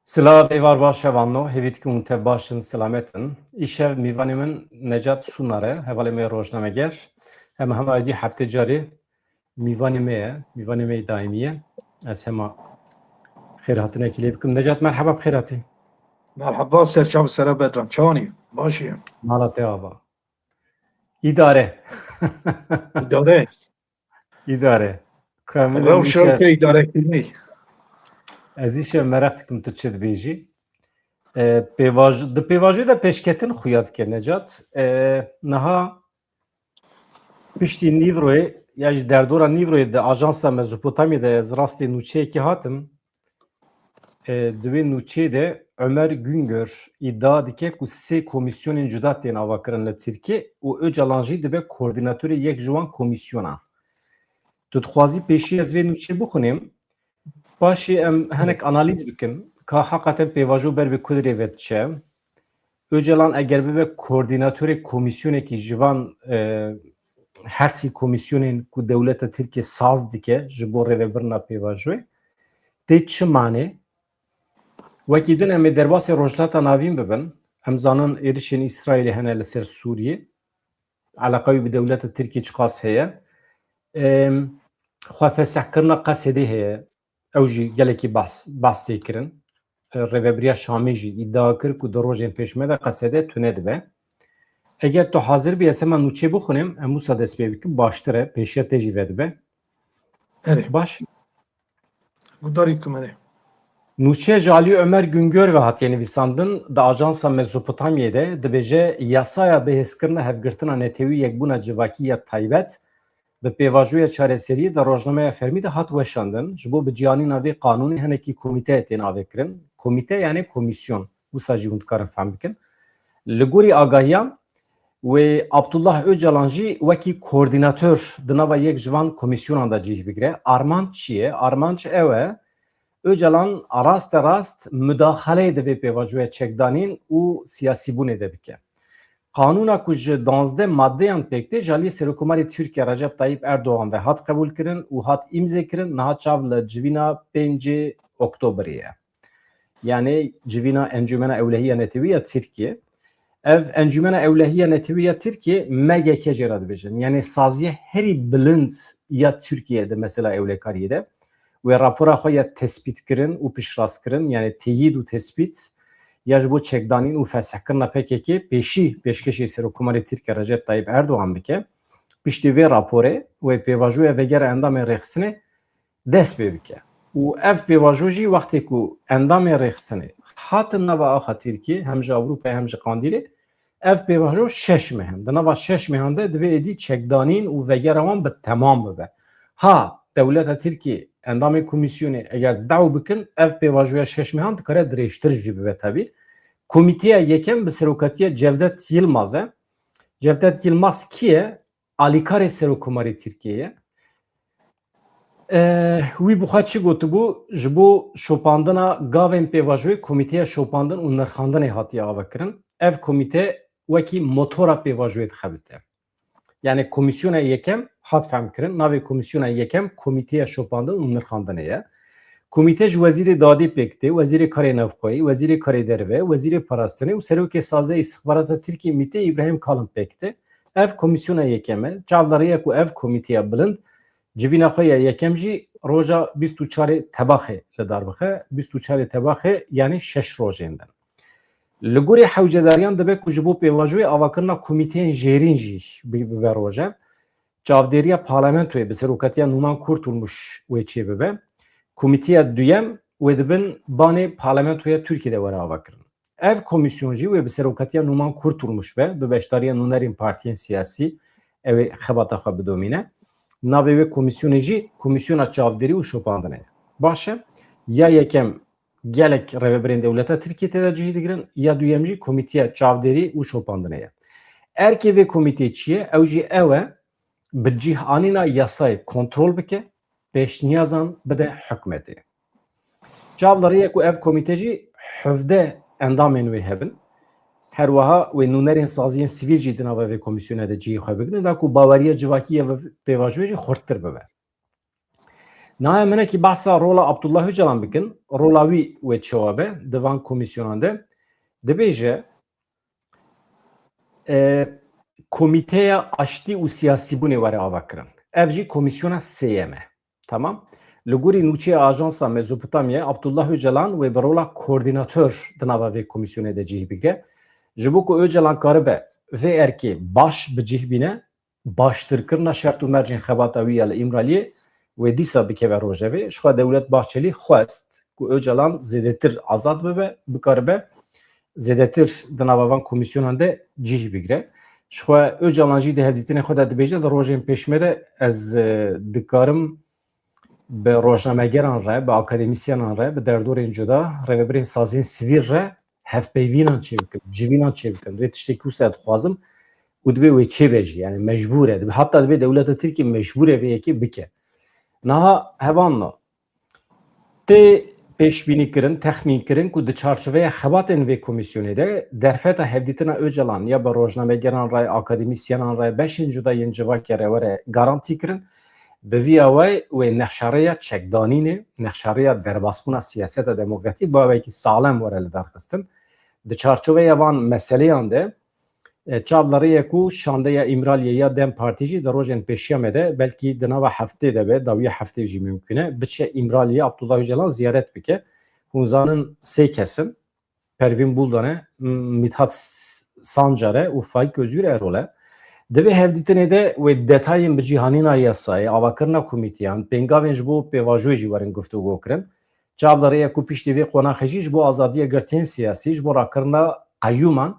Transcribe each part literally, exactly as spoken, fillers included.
Silav, êvar baş hevalno, hêvî dikim hûn tev baş in, silamet in. Îşev mîvanê min Necat Sunar e, hevalê me rojnameger. Em hema êdî heftê carê mîvanê me ye, mîvanê me yê daîmî ye. Ez hema xêrhatinekî lê bikim. Necat, merheba, bi xêr hatî. Merheba, serçav sera Bedran. Çawanî? Baş î? Mala te ava. Îdare. Îdare. Îdare. Ku em Rewşa îşe- se îdarekirinê. Ez îşev meraq dikim tu çi dibêjî. E, pêvaj-, di pêvajoyê de pêşketin xuya dike Necat. E, niha piştî nîvroyê, ya ji derdora nîvroyê di Ajansa Mezopotamyê de ez rastê nûçeyekê hatim. E, di wê nûçeyê de Ömer Güngör îdia dike ku sê komîsyonên cuda tên avakirin li Tirkiyê û Ocalan jî dibe koordînatorê yek ji wan komîsyonan. Tu dixwazî pêşî ez vê nûçeyê bixwînim? Paşê em hinek analîz bikin ka heqeten pêvajo ber bi ku dirê ve diçe. Ocalan eger bibe koordînatorê komîsyonekî ji van, e, her sî komîsyonên ku dewleta Tirkiye saz dike ji bo rêvebirina pêvajoyê, tê çi mane? Wekî din em ê derbasê Rojhilata Navîn bibin. Em zanin êrişên Îsraîlê hene li ser Sûriyê. Eleqa wî bi dewleta Tirkiyê çiqas heye? Em, xwefesehkirina Qesedê heye. Ew jî gelekî behs, behs tê kirin. Rêvebiriya Şamê jî îdia kir ku di rojên pêş me de Qesede tune dibe. Eger tu hazir bî, ez hema nûçê bixwînim, em wisa dest pê bikin, baştir e, pêşiya te jî vedibe. Erê. Baş. Gudarî ku me ne. Nûçe ji alî Ömer Güngör ve hatiye nivîsandin, di Ajansa Mezopotamyê de dibêje, yasaya bihêzkirina hevgirtina netewî yekbûna civakî ya taybet bi pêvajoya çareseriyê di rojnameya fermî de hat weşandin. Ji bo biciyanîna vê qanûnê hinekî komîteyê tên avêkirin. Komîte yani komîsyon. Wisa jî hûn dikarin fehm bikin. Li gorî agahiyan, wê Abdullah Ocalan jî wekî koordînator di nava yek ji van komîsyonan de cih bigire. Armanc çi ye? Armanc ew e, Ocalan raste rast mudaxaleyê di vê pêvajoya çekdanîn û siyasîbûnê de bike. Qanûna ku ji duwazdeh maddeyan pêk tê, ji aliyê Serokkomarê Tirkiye Recep Tayyip Erdogan ve hat qebûlkirin û hat îmzêkirin, niha çav li civîna pêncê Oktoberê ye. Yani civîna Encûmena Ewlehî ya Netewî ya Tirkiye. Ev Encûmena Ewlehî ya Netewî ya Tirkiye, M G K jê re dibêjin. Yani saziya herî bilind ya Tirkiye di mesela ewlekariyê de. Wê rapora xwe ya tespîtkirin û piştrastkirin, yani teyîd û tespît, ya ji bo çekdanîn û fesihkirina P K K pêşî pêşkêşî Serokkomarê Tirkiye Recep Tayyip Erdogan bike. Piştî vê raporê wê pêvajoya vegera endamên rêxistinê dest pê bike. Û ev pêvajo jî wextê ku endamên rêxistinê hatin nava axa Tirkiyê, hem ji Ewropayê hem ji Qandîlê, ev pêvajo şeş meh in. Di nava şeş mehan de divê êdî çekdanîn û vegera wan bi temam bibe. Ha dewleta Tirkiyê, endamên komîsyonê eger daw bikin, ev pêvajoya şeş mehan dikare dirêjtir jî bibe tevî. Komîteya yekem bi serokatiya Cevdet Yilmaz e. Cevdet Yilmaz kî ye? Alîkarê Serokkomarê Tirkiyê ye. Eh, wî bi xwe çi gotibû? Ji bo şopandina gavên pêvajoyê komîteya şopandin û nirxandinê hatiye avakirin. Ev komîte wekî motora pêvajoyê dixebite. Yani komîsyona yekem hat fehmkirin. Navê komîsyona yekem komîteya şopandin û nirxandinê ye. Komîte ji wezîrê dadê pêk tê, wezîrê karê navxweyî, wezîrê karê derve, wezîrê parastinê û serokê saziya îstixbarata Tirkiyê mîtê Îbrahîm Kalin pêk tê. Ev komîsyona yekem e. Çavdariye ku ev komîteya bilind civîna xwe ya yekem jî roja bîst û çarê Tebaxê li dar bixe. Bîst û çarê Tebaxê yani şeş rojên din. Li gorî hewcedariyan dibe ku ji bo pêvajoyê avakirina komîteyên jêrîn jî bi-, bibe rojev. Çavdêriya parlamentoyê bi serokatiya Numan Kurtulmuş wê çêbibe. Komîteya duyem wê di bin banê parlamentoya Tirkiyê de were avakirin. Ev komîsyon jî wê bi serokatiya Numan Kurtulmuş be, bi beşdariya nûnerên partiyên siyasî, ew ê xebata xwe bidomîne. Navê wê komîsyonê jî Komîsyona Çavdêrî û Şopandinê ye. Baş e, ya yekem gelek rêvebirên dewleta Tirkiyê tê de cihî digirin, ya duyem jî Komîteya Çavdêrî û Şopandinê ye. Erkê vê komîteyê çi ye? Ew jî ew e, bi cih anîna yasayê kontrol bike, pêşniyazan bide hikûmetê. Çavdariye ku ev komîte jî hevdeh endamên wê hebin. Her wiha wê nûnerên saziyên sivîl jî di nava vê komîsyonê de cihê xwe bigrin, da ku baweriya civakî ya vê pêvajoyê jî xurttir bibe. Naya minekî behsa rola Abdullah Öcalan bikin, rola wî wê çawa be di van komîsyonan de. Dibêje, e, Komîteya Aştî û Siyasîbûnê were avakirin. Ev jî komîsyona sêyem e. Tamam. Li gorî nûçeya Ajansa Mezopotamya, Abdullah Öcalan wê bi rola koordînator di nava vê komîsyonê de cih bigire. Ji bo ku Öcalan karibe vê erkê baş bi cih bîne, baştirkirina şert û mercên xebata wî ya li Îmraliyê wê dîsa bikeve rojevê. Ji xwe Dewlet Bahçelî xwest ku Öcalan zêdetir azad bibe, bikaribe zêdetir di nava van komîsyonan de cih bigire. Ji xwe Öcalan jî di hevdîtinê xwe de dibêje, di rojên pêşme de ez, e, dikarim bi rojnamegeran re, bi akademîsyenan re, bi derdorên cuda, rêvebirên saziyên sivîl re hevpeyvînan çêbikim, civînan çêbikim. Divê tiştekî wisa dixwazim û divê wê çêbe jî, yani mecbûr e. Divê, heta divê dewleta Tirkiyê mecbûr e vê yekê bike. Niha hevalno, tê pêşbînî kirin, texmîn kirin ku di çarçoveya xebatên vê komîsyonê de derfeta hevdîtina Öcalan ya bi rojnamegeran re, akademîsyenan re, beşên cuda yên civakê re were garantî kirin. Bi vî awayî wê nexşereya çekdanînê, nexşereya derbasbûna siyaseta demokratîk bi awayekî saxlem were lidarxistin. Di çarçoveya van meseleyan de, e, çav li rê ye ku şandeya Îmraliyê ya DEM Partî jî di rojên pêşiya me de, belkî di nava heftê de be, dawiya heftê jî mimkun e, biçe Îmraliyê Abdullah Öcalan ziyaret bike. Hûn zanin sê kes in. Pervîn Buldan e, M-, Mithat S-, Sancar e û Faik Özgür Erol e. Di vê hevdîtinê de wê detayên bi cîhanîna yasayê, avakirina komîteyan, pêngavên ji bo pêvajoyê jî werin guftûgo kirin. Çav li rê ye ku piştî vê qonaxê jî ji bo azadiya girtiyên siyasî, ji bo rakirina qeyûman,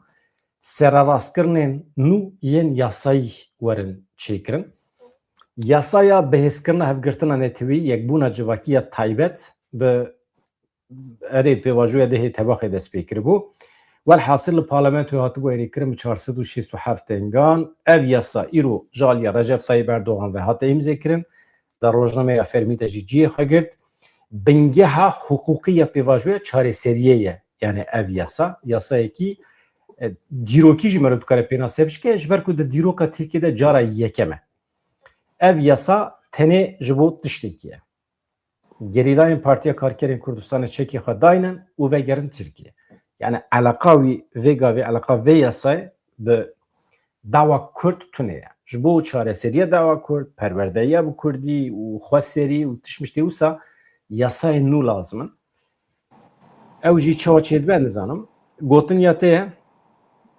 sererastkirinên nû yên yasayî werin çêkirin. Yasaya bihêzkirina hevgirtina netewî, yekbûna civakî ya taybet bi erê pêvajoya dehê Tebaxê dest pê kiribû. Welhasil li parlamentoyê hatibû erêkirin bi çar sed û şêst û heft dengan. Ev yasa îro ji aliya Recep Tayyip Erdogan ve hate îmzêkirin. Di rojnameya fermî de jî cihê xwe girt. Bingeha hiqûqî ya pêvajoya çareseriyê ye. Yani ev yasa, yasayekî, e, dîrokî jî meriv dikare pênase bişke, ji ber ku di dîroka Tirkiyê de cara yekem e. Ev yasa tenê ji bo tiştekî ye. Gerîlayên Partiya Karkerên Kurdistanê çekê xwe daynin û vegerin Tirkiye. Yani eleqa wî vê gavê, eleqa vê yasayê bi dawa Kurd tune ye. Ji bo çareseriya dawa Kurd, perwerdeyiya bi Kurdî û xweserî û tişmiştê wisa yasayên nû lazim in. Ew jî çawa çêdibe nizanim. Gotin ya te ye,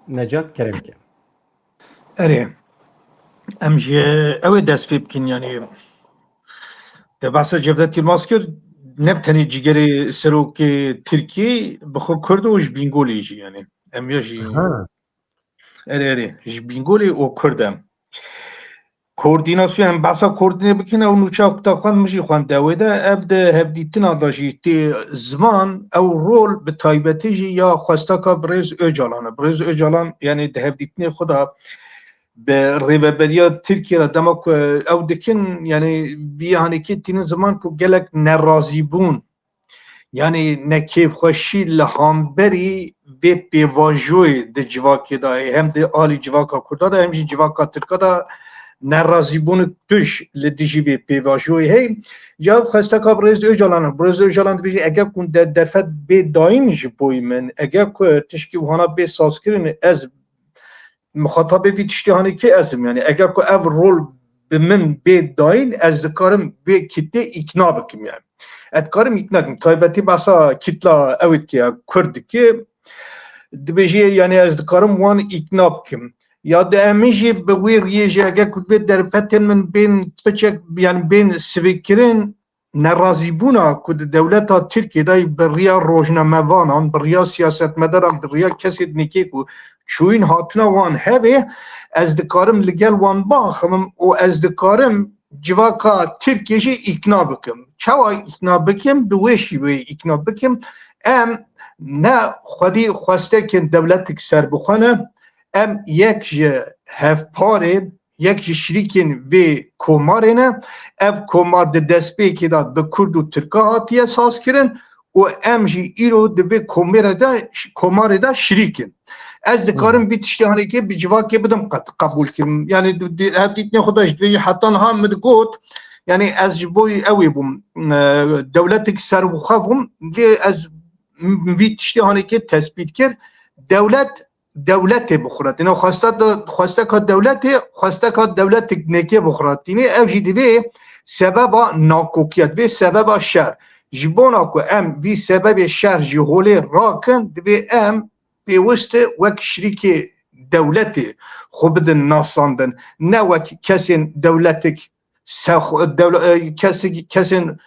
Necat, kerem ke. Erê, em ji ew ê dest pê bikin, yanî te behsa Cevdet Yilmaz kir, ne bi tenê cîgerê serokê Tirkî, bi xwe Kurd û ji Bîngolê jî, yanî em ya jî Ha. Erê, erê, ji Bîngolê û Kurd e. Koordînasyon, em behsa koordînê bikin, ew nûçeya ku te xwend, min jî xwend ew ê de, ev di hevdîtina de jî tê ziman, ew rol bi taybetî jî ya xwesteka birêz Ocalan e. Birêz Ocalan, yanî di hevdîtinê xwe de bi rêveberiya Tirkiye re dema ku ew dikin, yanî vî hanekê tînin ziman ku gelek nerazîbûn, yanî nekêfxweşî li hemberî vê pêvajoyê di civakê de ye, hem di alî civaka Kurda de, hem jî civaka Tirka de nerazîbûnik tûj li dijî vê pêvajoyê heye. Ca xwesteka birêz Ocalan e. Birêz Ocalan dibêje, eger ku de-, derfet bê dayîn ji boyî min, eger ku tişkî wihana bê sazkirin, ez mixatabê vî tiştê hanekê ez im. Yanî eger ku ev rol bi min bê dayîn, ez dikarim vê kitlê îkna bikim yani. Ez dikarim îkna bikim. Taybetî behsa kitla ew dike, Kurd dike. Dibêje, yanî ez dikarim wan îkna bikim. Ya di em jî bi wê riyê jî eger ku vê derfetên min bên piçek, yani bên sivîkirin, nerazîbûna ku di dewleta Tirkiyê de bi riya rojnamevanan, bi riya siyasetmedaran, bi riya kesê dinê ku çûyîn hatina wan hebe, ez dikarim li gel wan biaxivim û ez dikarim civaka Tirkiyê jî îkna bikim. Çawa îkna bikim? Bi wê şîweyê îkna bikim. Em ne xwedî xwestekên dewletik serbixwe ne, em yek ji hevparên, yek ji şirîkên vê komarê ne. Ev komar di destpêkê de bi Kurd û Tirka hatiye sazkirin û em jî îro di vê komêre de, komarê de şirîk in. Ez dikarim vî tiştê hanekê bi civakê bidim qe-, qebûl kirim. Yani di, di, hevdîtinê xwe de jî dibêjî heta niha min digot, Yani ez ji bo ew ê bûm, e, dewletek serbixwe bûm, lê ez m-, vî tiştê hanekê tespît kir. Dewlet, dewletê bi xwe re tîne. Xweste de, xwesteka dewletê, xwesteka dewletek nêkê bi xwe re tîne. Ev jî divê sebeba nakokiya, divê sebeba şer. Ji bona ku em vî sebebê şer ji holê rakin, divê em pêwist e wek şirîkê dewletê xwe bidin nasandin, ne wek kesên dewletik sexwe-, dewle-, e, kesik-, kesên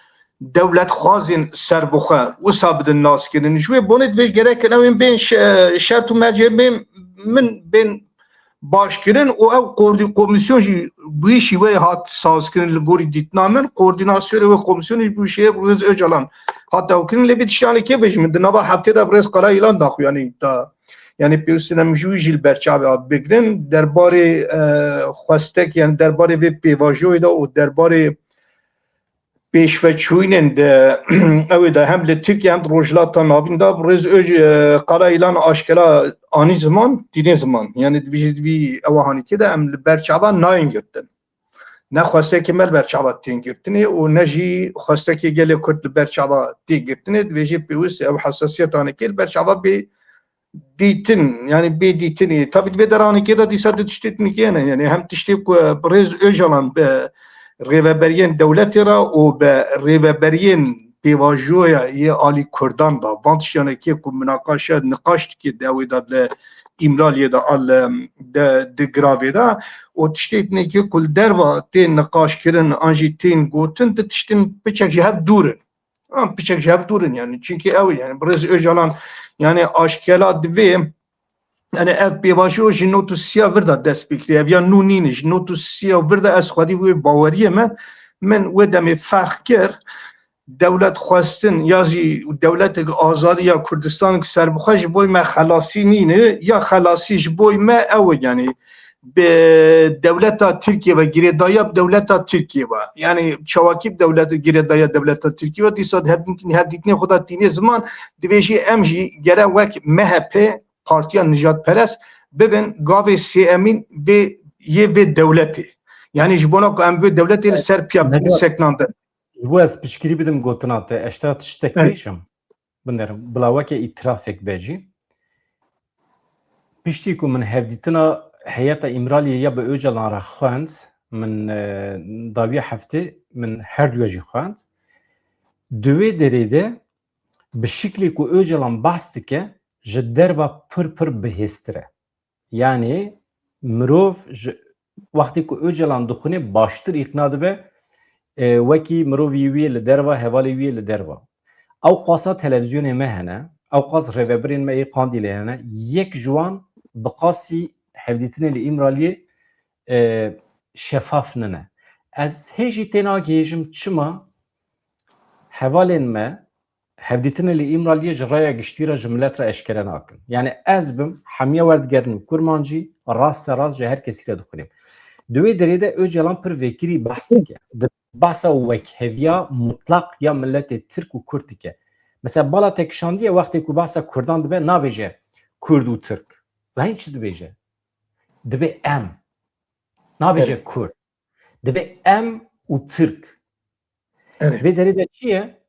dewletxwazên serbixwe wisa bidin naskirin. Ji wê bonê divê gerek ew ên bên şe-, şert û mercê bên min bên baş kirin û ew koordî-, komîsyon jî bi wî şîweyê hat sazkirin li gorî dîtina min. Koordînasyonê wê komîsyonê jî bi wî şêwê Birêz Ocalan hat dawkirin. Lê vê tiştanê kê vejî min di nava heftê de Birêz Kara Îlan daxuyanî da. Yani pêwîst in em ji wî jî li ber çavê bigirin. Derbarê, e, xwestek, yani derbarê vê pêvajoyê de û derbarê pêşveçûyînên de ew ê de hem li Tirkiye hem di Rojhilata Navîn de Birêz Öc-, e, Kara Îlan aşkera anî ziman, tînê ziman. Yani di vî jî di vî ewa hanîkê de em li ber çava nayên girtin. Ne xwestekê me li ber çava tên girtinê û ne jî xwestekê gelê Kurd li ber çava tê girtinê. Divê jî pêwist ew hesasiyeta hanekê li ber çava bê dîtin, yani bê dîtinê. Tabî di vê deranekê de dîsa du tiştê tunekê hene. Yani hem tiştê ku Birêz Ocalan bi rêveberiyên dewletê re û bi rêveberiyên pêvajoya yê alî Kurdan de, van tiştanekê ku minaqaşe, niqaş dike di ew ê de li Îmraliyê de, al, de, di giravê de, û tiştê tunekê ku li derva tên niqaşkirin an jî tên gotin, di tiştin piçek ji hev dûr in. An piçek ji hev dûr in yani. Çunkî ew yani Birêz Ocalan yani aşkela divê yani ev pêvajoya ji not û sî ya vir de dest pê kiriye. Ev ya nû nîne. Ji not û sî ya vir de ez xwedî wê baweriyê me, min wê demê ferq kir. Dewlet xwestin ya jî dewletek azadî ya Kurdistanek serbixwe ji bo me xelasî nîne. Ya xelasî ji bo me ew e yani bi dewleta Tirkiye ve girêdaya bi dewleta Tirkiye ve. Yani çawakî bi dewlet girêdaya dewleta Tirkiye ve dîsa di hevdîtin-, hevdîtinê xwe de tînê ziman, divê jî em jî gere wek M H P, Partiya Nijadperest, bibin gavê sêemîn vê, yê vê dewletê. Yani ji bona ku em vê dewletê li ser piya bikin Necat, seknandin. Ji bo ez piştgirî bidim gotina te, ez te tiştek Evet. bêjim. Binêrim, bila weke îtirafek be jî. Piştî ku min hevdîtina heyeta Îmraliyê ya bi Ocalan re xwend, min, e, dawiya heftê min her duya jî xwend. Di wê derê de bi şiklê ku Ocalan behs dike, ji derva pir pir bihêztir e. Yani mirov ji wextê ku Ocalan dixwîne baştir îqna dibe, e, wekî mirovî wî li derva, hevalê wî li derva. Ew qasa televîzyonê me hene, ew qas rêvebirên me yê Qandîlê hene, yek ji wan bi qasî hevdîtinê li Îmraliyê, e, şefaf nine. Ez hê jî têna gihêjim çima hevalên me hevdîtinê li Îmraliyê ji raya giştî re ji milet re eşkere nakin. Yani ez bim, hemiya werdigerin û kurmancî, raste rast ji her kesî re dixwînim. Di wê derê de Ocalan pir vekirî behs dike. Di behsa wekheviya mutlaq ya miletê Tirk û Kurd dike. Mesela bala te kişandiye wextê ku behsa Kurdan dibe nabêje Kurd û Tirk. Zahîn çi dibêje? Dibê em. Nabêje Evet. Kurd. Dibê em û Tirk. Evet. Vê derê de çi ye?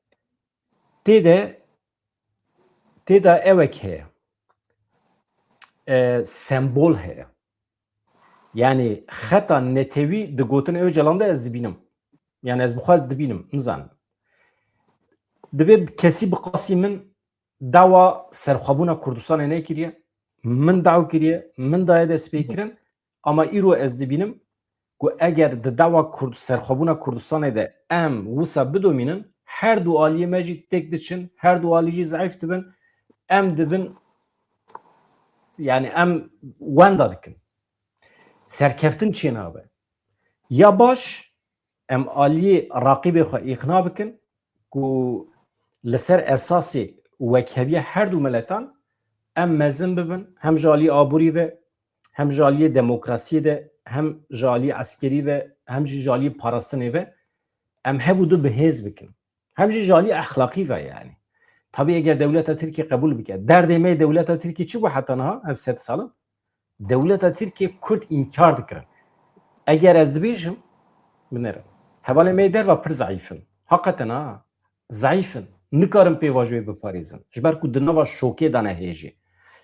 Tê de, tê de ewek heye. E, sembol heye. Yani xeta netewî di gotin Ocalan de ez dibînim. Yani ez bi xwe dibînim, nizanim. Dibê kesî bi qasî min dawa serxwebûna Kurdistanê nekiriye. Min daw kiriye, min daye destpêkirin. Ama îro ez dibînim ku eger di dawa Kurd-, serxwebûna Kurdistanê de em wisa bidomînin, her du aliyê me jî têk diçin, her du alî jî zeîf dibin, em dibin, yani em wenda dikin. Serkeftin çênabe. Ya baş, em aliyê raqîbê xwe îqna bikin ku li ser esasê wekheviya her du miletan em mezin bibin, hem ji alî aborî ve, hem ji aliyê demokrasiyê de, hem ji alî eskerî ve, hem jî ji alî parastinê ve em hev û du bi hêz bikin. Hem jî ji alî exlaqî ve yani. Tabî eger dewleta Tirkiyê qebûl bike. Derdê me yê dewleta Tirkiyê çi bû heta niha ev sed salan? Dewleta Tirkiyê Kurd înkar dikirin. Eger ez dibêjim, binêrin. Hevalên me yê derve pir zeîf in. Heqeten ha, zeîf in. Nikarin pêvajoyê biparêzin. Ji ber ku di nava şokê de ne hê jî.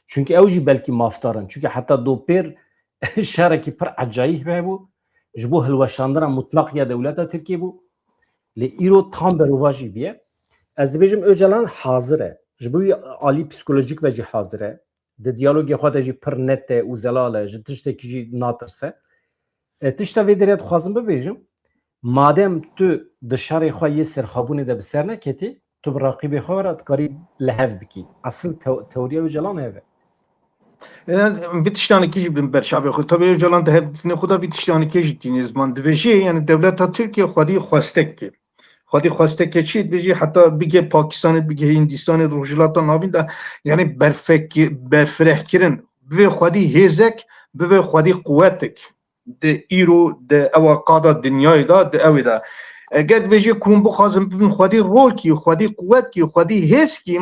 Çunkî ew jî belkî mafdar in. Çunkî heta dopêr şerekî pir ecayîb hebû. Ji bo hilweşandina mutlaq ya dewleta Tirkiyê bû. Lê îro tam berovajî bûye. Ez dibêjim Ocalan hazir e. Ji bo wî alî psîkolojîk ve jî hazir e. Di diyalogê xwe de jî pir net e û zelal e. Ji tiştekî jî natirse. E, tişta vê derê dixwazim bibêjim. Madem tu di şerê xwe yê serxabûnê de bi ser neketî, tu bi raqîbê xwe re dikarî li hev bikî. Esil teo-, teoriya Ocalan hev e. Vî tiştanekî jî bin ber çavê xwe. Tabî Ocalan di hevdîtinê xwe de vî tiştanekê jî tînê ziman. Divêjê, yani dewleta Tirkiye xwedî xwestek ke. Xwedî xwesteke çi? Divêjê heta bige Pakistanê, bige Hîndistanê, Rojhilata Navîn de, yani berfek-, berfirehkirin. Bivê xwedî hêzek, bivê xwedî quwetek. Di îro, di ewa qada dinyayê de, di ewê de. Eger divêjê ku hûn bixwazin bibin xwedî rolkî, xwedî quwetkî, xwedî hêzkî,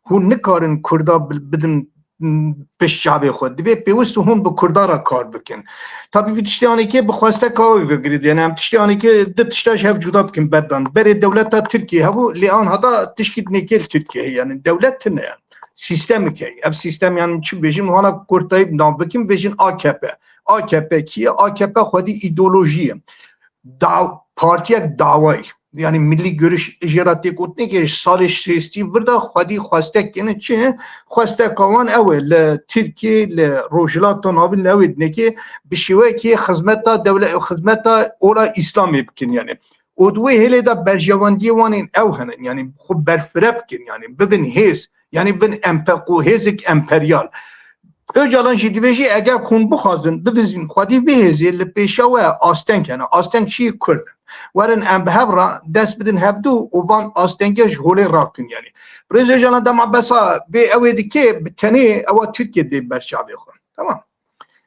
hûn nikarin Kurda bi-, bidin, m, pişt çavê xwe. Divê pêwist hûn bi Kurda re kar bikin. Tabî vî tiştê anêkê bi xwesteka wê ve girêdiye. Yani em tiştê anêkê di tişta ji hev cuda bikin berdan. Berê dewleta Tirkiye hebû, lê anha da tişkî dinêkê li Tirkiye heye. Yani dewlet tine yani. Sîstemik heye. Ev sîstem yani çi bêjin, wana kurtayî nav bikin, bêjin A K P. A K P kî ye? A K P xwedî îdeolojî ye. Da-, partiyek dawayî. Yani Millî Görüş jê re tê gotinê ke ji salê şêstî vir de xwedî xwestek kene çi? Xwesteka wan ew e li Tirkiyê, li Rojhilata Navîn, li ewê dinekê bi şêweyekê xizmeta dewle-, xizmeta ola Îslamê bikin yani. Û di wê hêlê de berjewendiyê wan ên ew hene, yani xwe berfire bikin, yani bibin hêz, yani bin empe-, ku hêzek emperyal. Ocalan jî divêjî, eger hûn bixwazin bivizin xwedî vê hêzê, li pêşa we asteng hene, asteng çi? Kurd in. Werin em bi hev re dest bidin hevdû û van astenge ji holê rakin yani. Birêz Ocalan dema besa vê ewê dike, bi tenê ewa Tirkiye dê ber çavê xwe. Tamam.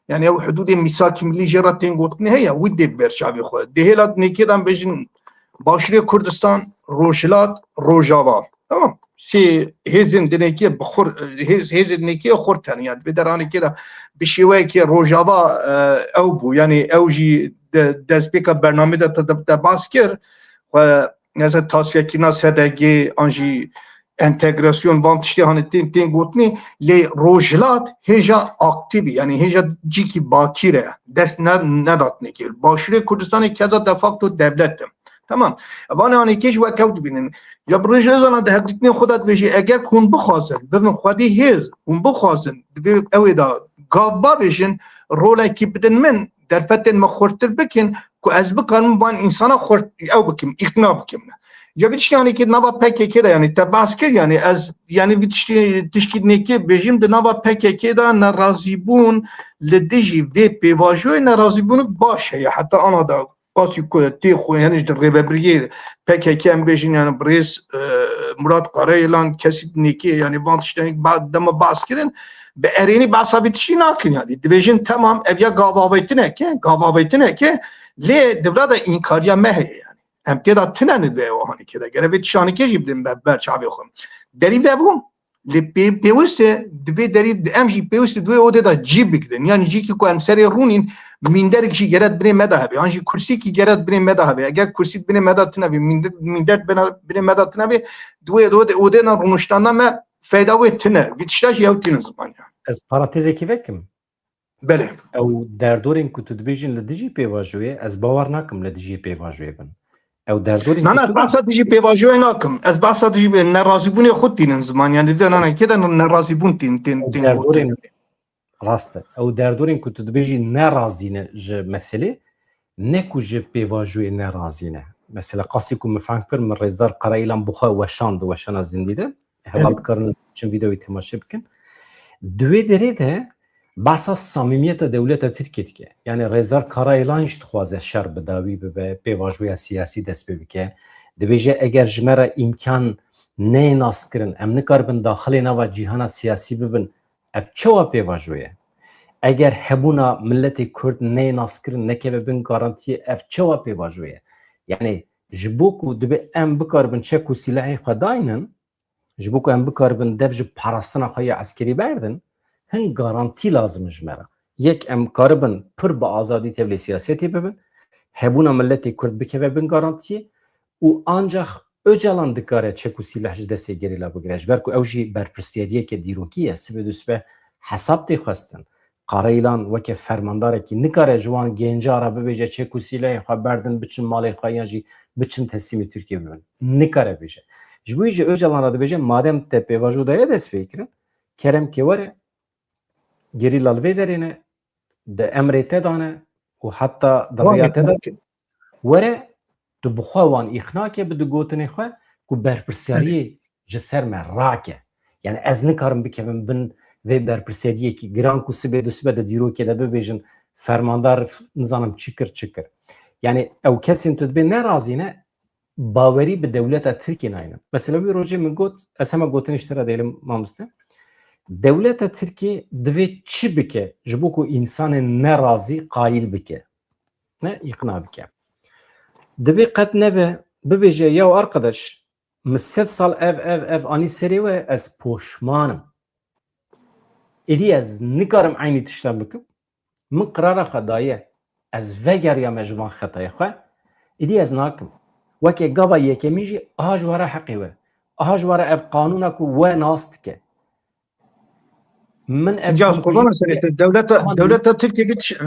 Yani ew hududê mîsakî millî jê re tên gotinê heye, wî dê ber çavê xwe. Di hêla dinêkê de em bêjin Başûrê Kurdistan, Rojhilat, Rojava. Tamam. Sê hêzên dinêkê bi xurt, hêz, hêzên dinêkê xurt hene. Yani vê deranekê de bi şêweyekê Rojava, e, ew bû. Yani ew jî de, destpêka bernamê de te, te, te bas kir. Xwe, mesela tasfiyekirina S D G an jî entegrasyon van tiştê hani tên, tên gotinê, lê Rojhilat hêja aktîv, yani hêja cîkî bakîr e, dest ne, nedatine kir. Başûrê Kurdistanê keza de facto dewlet e. Tamam. Van anêkê ji wek ew dibînin. Ya Birêz Ocalan di hevdîtinê xwe de dibêje, eger hûn bixwazin, bibin xwedî hêz, hûn bixwazin, divê ewê de gav babêjin, rolekî bidin min, derfetên me xurtir bikin, ku ez bikarim van însana xurt ew bikim, îqna bikim. Ya vî tiştê anêkê di nava P K K de, yani te behs kir, yani ez, yani vî tiştê, tiştî nêkê bêjim, di nava P K K de nerazîbûn li dijî vê pêvajoyê nerazîbûnik baş heye. Heta ana da qasî ku tê xwe, yani ji rêvebiriyê P K K em bêjin, yani birêz, e, Murat Karayilan, kesî nêkê, yani van tiştên ba-, dema behs kirin, bi erênî behsa vî tiştî nakin yani. Dibêjin temam, ev ya gavavêtinek e, gavavêtinek e, lê di vira de înkariya me heye yani. Em tê de tine ne di ew anîkê de. Gere vê tişanîkê jî bidin ber, ber çavê xwe. Derî vebû, lê pê-, pêwist e, di vê derî em jî pêwist e di wê odê de cî bigirin. Yani cîkî ku em serê rûnîn, mînderek jî gere di binê me de hebe. Yan jî kursîkî gere di binê me de hebe. Eger kursî di binê me de tine be, mînder, mînder di binê, binê me de tine be, di wê odê, odê de rûniştana me feyda wê tine. Vî tişta jî ew tînin ziman ya. Ez parantezekî vekim. Belê. Ew derdorên ku tu dibêjin li dijî pêvajoyê, ez bawer nakim li dijî pêvajoyê bin. Ew derdorên Na, ku na, tu behsa dijî pêvajoyê nakim. Ez behsa dijî pê-, nerazîbûnê xwe tînin ziman. Yani di nanekê de nerazîbûn tîn, tîn, Ew tîn derdorên, gotin. Rast e. Ew derdorên ku tu dibêjî nerazî ne ji meselê, ne ku ji pêvajoyê nerazî ne. Mesela qasî ku min fehm kir, min rêzdar Karayilan bi xwe weşand, weşana zindî de. Heval Evet. dikarin çim vîdeoyê temaşe bikin. Di wê derê de behsa samîmiyeta dewleta Tirkiyê dike. Yani rêzdar Karayilan jî dixwaze şer bi dawî bibe, pêvajoya siyasî dest pê bike. Dibêje eger ji me re îmkan neyê naskirin, em nikaribin daxilê nava cîhana siyasî bibin, ev çawa pêvajo ye? Eger hebûna miletê Kurd neyê naskirin, nekeve bin garantiyê, ev çawa pêvajo ye? Yani ji bo ku dibe em bikaribin çek û sîlehê xwe daynin, ji bo ku em bikaribin dev ji parastina xwe ya eskerî berdin, hin garantî lazim e ji me re. Yek em karibin pir bi azadî tevlê siyasetê bibin, hebûna miletê Kurd bikeve bin garantiyê û ancax Ocalan dikare çek û sîleh ji destê gerîla bigire. Ji ber ku ew jî berpirsiyariyeke dîrokî ye, sibê dû sibe hesab tê xwestin. Qara Îlan weke fermandarekî nikare ji wan genca re bibêje çek û sîlehê xwe berdin, biçin malê xwe yan jî biçin teslîmî Tirkiyê bibin. Nikare bêje. Ji bo wî jî Ocalan re dibêje, madem te pêvajo daye destpêkirin, kerem ke were, gerîla li vê derê ne, di emrê te de ne û heta di riya te de were, tu bi xwe wan îqna ke bi di gotinê xwe ku berpirsiyariyê ji ser me rake. Yani ez nikarim bikevim bin vê berpirsiyariyekî giran ku sibê du sibe di dîrokê de bibêjin fermandar f-, nizanim çi kir, çi kir. Yani ew kesên tu dibê nerazî ne, bawerî bi dewleta Tirkiyê nayne. Mesela wî rojê min got, ez hema gotinê ji te re dêlim mamoste. Dewleta Tirkiyê divê çi bike ji bo ku însanên nerazî qayîl bike? Ne, îqna bike. Divê qet nebe, bibêje, ya arkadaş, min sed sal ev, ev, ev anî serê we, ez poşman im. Êdî ez nikarim eynî tiştan bikim. Min qirara xwe daye. Ez vegeriyame ji van xetaya xwe. Êdî ez nakim. Weke gava yekemîn jî aha ji we re heqê we. Aha ji we re ev qanûna ku we nas dike. Min ev Încaz, qanûn qurban jî serê te. Dewleta, Ama dewleta Tirkiye vî tiş-,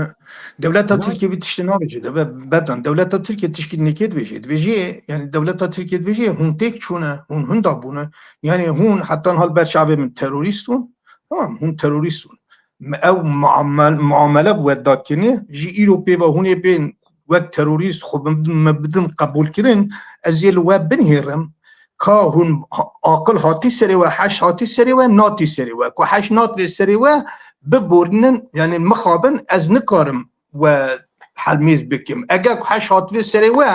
dewleta Na- Tirkiye vî tiştî nabêje. Deve-, bedan, dewleta Tirkiye tişkî nêkê dibêje. Dibêje, yani dewleta Tirkiye dibêje, hûn têk çûne, hûn hunda bûne. Yani hûn heta niha li ber çavê min terorîst bûn. Tamam, hûn terorîst bûn. Me ew muamel-, muamele bi we dakirine, ji îro pê ve hûn ê bên wek terorîst xwe bi-, me bidin qebûlkirin, ez ê li we binihêrim, ka hûn ha-, aqil hatî serê we, heş hatî serê we, natî serê we. Ku heş natî serê we, biborînin, yani mixabin, ez nikarim we helmêz bikim. Eger ku heş hatî serê we,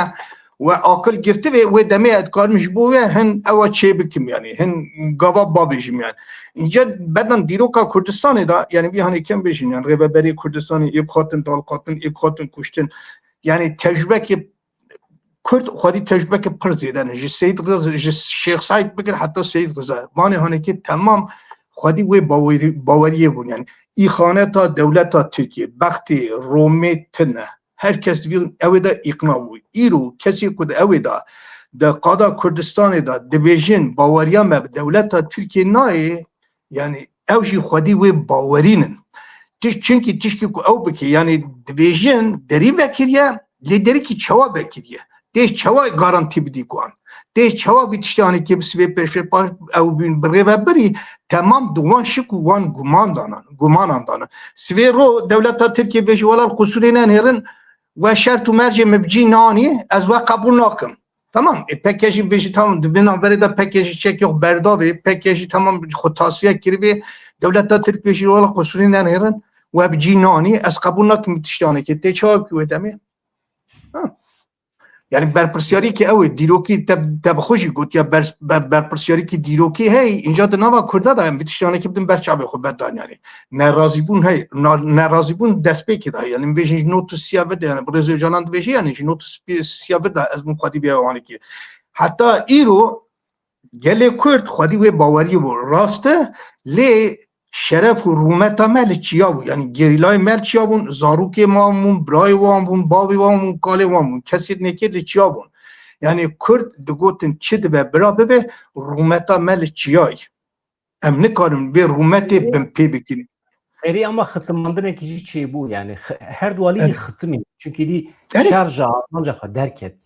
we aqil girtivê, wê demê ez dikarim ji bo we hin ewa çê bikim, yani hin gava bavêjim yani. Înce bedan dîroka Kurdistanê de, yani vî hanê kem bêjin, yani rêveberê Kurdistanê ê bixatin dalxatin, ê bixatin kuştin. Yani tecrubekê Kurd xwedî tecrubeke pir zêde ne. Ji Seyîd Riz-, ji Şêx Seîd bigir heta Seyîd Riza. Vanê hanekê temam xwedî wê bawerî-, baweriyê bûn. Yani îxaneta dewleta Tirkiye, bextê Romê tune. Her kes divî ew ê de îqna bû. Îro kesê ku di ew ê de, di qada Kurdistanê de dibêjin baweriya me bi dewleta Tirkiye nayê, yani ew jî xwedî wê bawerînin. Tiş-, çunkî tiştî ku ew bike, yani dibêjin derî vekiriye, lê derîkî çawa vekiriye? Tê çawa garantî bidî ku an? Tê çawa vî tiştê hanekê bi sivê pêşvepa ew bîn bi rêvebirî temam di wan şik û wan guman danan, gumanan danan. Sivê ro dewleta Tirkiye vê ji welal qusûrê nenêrin, we şert û mercê min bi cî nanî, ez we qebûl nakim. Tamam, e, P K K jî vê jî tamam, di vê navberê de P K K jî çekê xwe berdavê, P K K jî tamam xwe tasfiye kiribê, dewleta Tirk vê jî wela qusûrê nenêrin, we bi cî nanî, ez qebûl nakim tiştanekê, tê çawa bikî wê demê? Ha. Yani berpirsiyarî ki ew ê, dîrokî te, te bi xwe jî gotiya ber, ber, berpirsiyarî ki dîrokî hey, înca di nava Kurda da em vî tiştanekî bidin ber çavê xwe bedan yani. Nerazîbûn hey, na-, nerazîbûn destpêkê de hey. Yani em vêjin ji not û sîya vir de yani, bi rêzê Ocalan dibêje yani ji not û sîya vir de ez bûm xwedî vê ewanekî. Heta îro gelê Kurd xwedî wê bawerî bû. Rast e, lê şeref û rûmeta me li çiya bû. Yani gerîlayê me li çiya bûn, zarokê wan bûn, birayê wan bûn, bavê wan bûn, kalê wan bûn. Kesê nêkê li çiya bûn. Yani Kurd digotin çi dibe bira bibe, rûmeta me li çiyayê. Em nikarin vê rûmetê bin pê bikin. Erê, ama xitimandinekî jî çêbû, yani x-, her du alî jî Evet. xitimî. Çünkü dî Evet. şerja armanca xwe derket.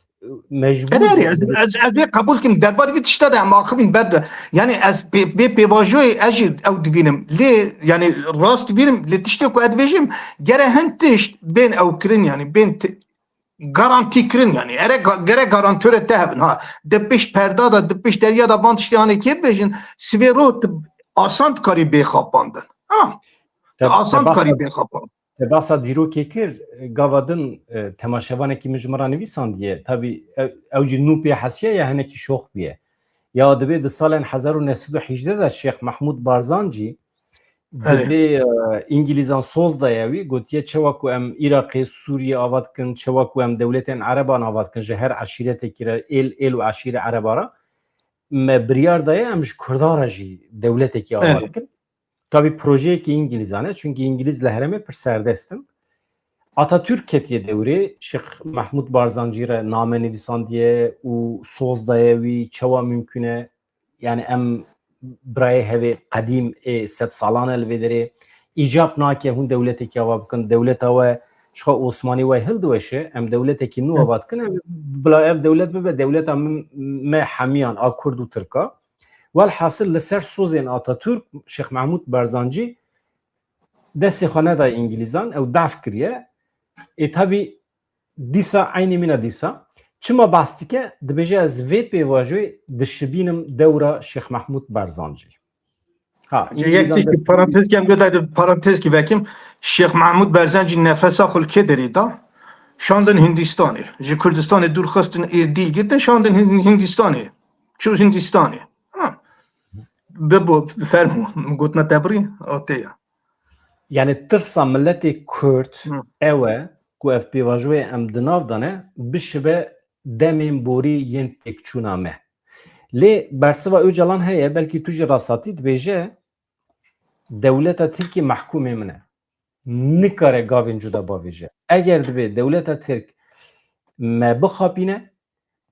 Mecbûr Erê, erê, ez, ez, ez vê qebûl kim. Derbarê vê tişta de em axivîn ber de. Yani ez pê, vê pêvajoyê ez jî ew dibînim. Lê, yani rast dibînim, lê tiştê ku ez dibêjim, gere hin tişt bên ew kirin, yani bên t-, garantî kirin, yani. Ere ga-, gere garantore te hebin, ha. Di pişt perda de, di pişt derya de van tiştê hanê kê bibêjin, sivê ro tu asan dikarî bê xapandin. Ha. Te, Te asan te dikarî bahsa, bê xapandin. te bahsa dîrokê kir, gava din, e, temaşevanekî min ji min re nivîsandiye. Tabî ew, ew jî nû pê hesiye ya hinekî şox bûye. Ya dibê di salên hezar û neh sed û hejdeh de Şêx Mehmûd Barzanjî Erê. Dibê, e, Îngilîzan soz daye wî, gotiye, çawa ku em Iraqê, Sûriyê ava dikin, çawa ku em dewletên Ereban ava dikin, ji her eşîretekî re, êl, êl û eşîrê Ereba re, me biryar daye em ji Kurdan re jî dewletekî ava Erê. dikin. Tabî projeyekî Îngilîzan e, çünkü Îngilîz li herêmê pir serdest in. Atatürk ketiye dewrê, Şêx Mehmûd Barzanjî re name nivîsandiye û soz daye wî, çawa mimkûn e? Yani em birayê hevê qedîm ê sed salan e li vê derê. Îcab nake hûn dewletekî ava bikin, dewleta we çiqa Osmanî we hildiweşe, em dewletekî nû ava dikin, em bila ev dewlet bibe dewleta min, me hemiyan a Kurd û Tirka. Welhasil li ser sozên Atatürk, Şêx Mehmûd Barzanjî destê xwe nedaye Îngilîzan, ew def kiriye. Ê tabî dîsa eynî mîna dîsa. Çima behs dike? Dibêje ez vê pêvajoyê dişibînim dewra Şêx Mehmûd Barzanjî. Ha, Yek Îngilîzan tiştî dest- parantezkî em götaydı parantezkî vekim. Şêx Mehmûd Barzanjî nefesa xwe li kê derê da? Şandin Hindistanê. Ji Kurdistanê dûr xistin êr dîl girtin, şandin Hin- Hindistanê. Çû Hindistanê. Ha. Bibo fermo, gotina te birî, a te ya. Yani tirsa miletê Kurd Hı. ew e ku ev pêvajoyê em di nav de ne, bişibe demên borî yên têkçûna me. Lê bersiva Ocalan heye, belkî tu jî rasthatî dibêje, dewleta Tirkî mehkûmê min e. Nikare gavên cuda bavêje. Eger dibê dewleta Tirk me bixapîne,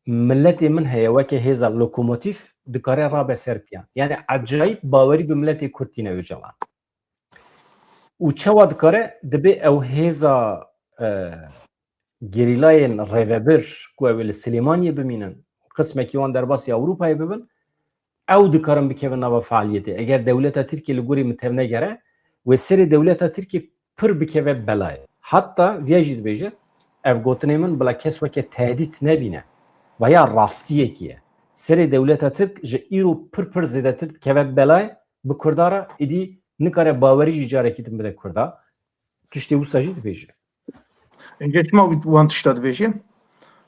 miletê min heye weke hêza lokomotîf dikare rabe ser piyan. Yani ecayîb bawerî bi miletê Kurd tîne Ocalan. Û çawa dikare? Dibê ew hêza, e, gerîlayên rêvebir ku ew ê li Silêmaniyê bimînin, qismekî wan derbasî Ewropayê bibin, ew dikarin bikevin nava fealiyetê. Eger dewleta Tirkiyê li gorî min tevnegere, wê serê dewleta Tirkiyê pir bikeve belayê. Hatta viya jî dibêje, ev gotinê min bila kes weke tehdît nebîne. Vaya rastiyekî ye. Serê dewleta Tirk ji îro pir pir zêdetir dikeve belayê, bi Kurda re, êdî nikare bawerî jî carekî din bide Kurda. Tiştê wisa jî dibêje. Înce çima wî wan tişta dibêje?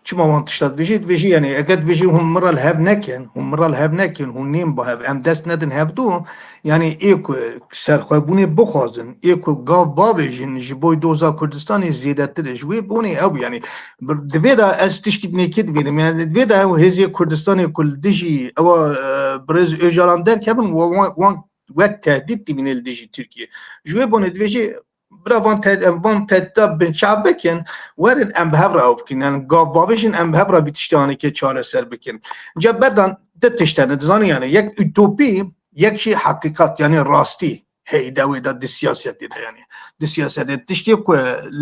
Çima wan tişta dibêje? Dibêje, yani, eger dibêje hûn min re li hev nekin, hûn min re li hev nekin, hûn nêm bi hev, em dest nedin hevdu, yani, ê ku serxwebûnê bixwazin, ê ku gav bavêjin, ji bo doza Kurdistanê zêdetir e. Ji wê bonê ew, yani, bi-, divê de ez tişkî nêkê dibînim, yani, divê de ew hêzê Kurdistanê ku li dijî ewa, e, birêz Ocalan derkevin, wa-, wan, wan wek tehdît dibîne li dijî Tirkiye. Ji wê bonê dibêje, bira van te-, van tehdîta binçav bikin, werin em bi hev re ew bikin. Yani gav bavêjin, em bi hev re vî tiştanekê çareser bikin. Ca berdan di tişt hene, dizanî yani, yek utopî, yek jî heqîqat, yani rastî. Hey, de wê de di siyasetê de yani. Di siyasetê tiştê ku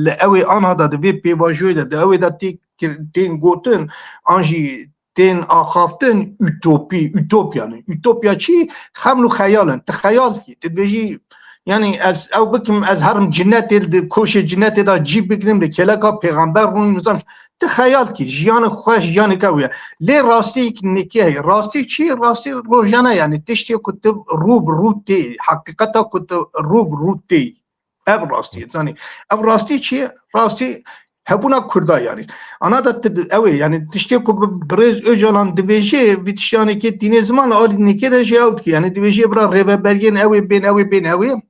li ew ê ana de di vê pêvajoyê de, di ew ê de tê kir-, tên gotin, an jî tên axaftin utopî, utopya ne. Utopya çi? Xeml û xeyal in. Tu xeyal dikî, tu dibêjî, yani ez ew bikim, ez herim cinetê, li koşê cinetê de cî bigirim, li kêleka pêxember rûnim, nizam. Tu xeyal dikî, jiyanek xweş, jiyanek ew ye. Lê rastî nêkê heye. Rastî çi? Rastî rojane, yani tiştê ku tu rû bi rû tê, heqîqeta ku tu rû bi rû tê. Ev rastî ye, zanî. Ev rastî çi ye? Rastî hebûna Kurda yani. Ana da ti-, ew ê, yani tiştê ku bi-, birêz Ocalan dibêje, vî tiştanekê tînê ziman, li alî nêkê de jî ew dike. Yani dibêje bira rêveberiyên ew ê bên, ew ê bên, ew ê.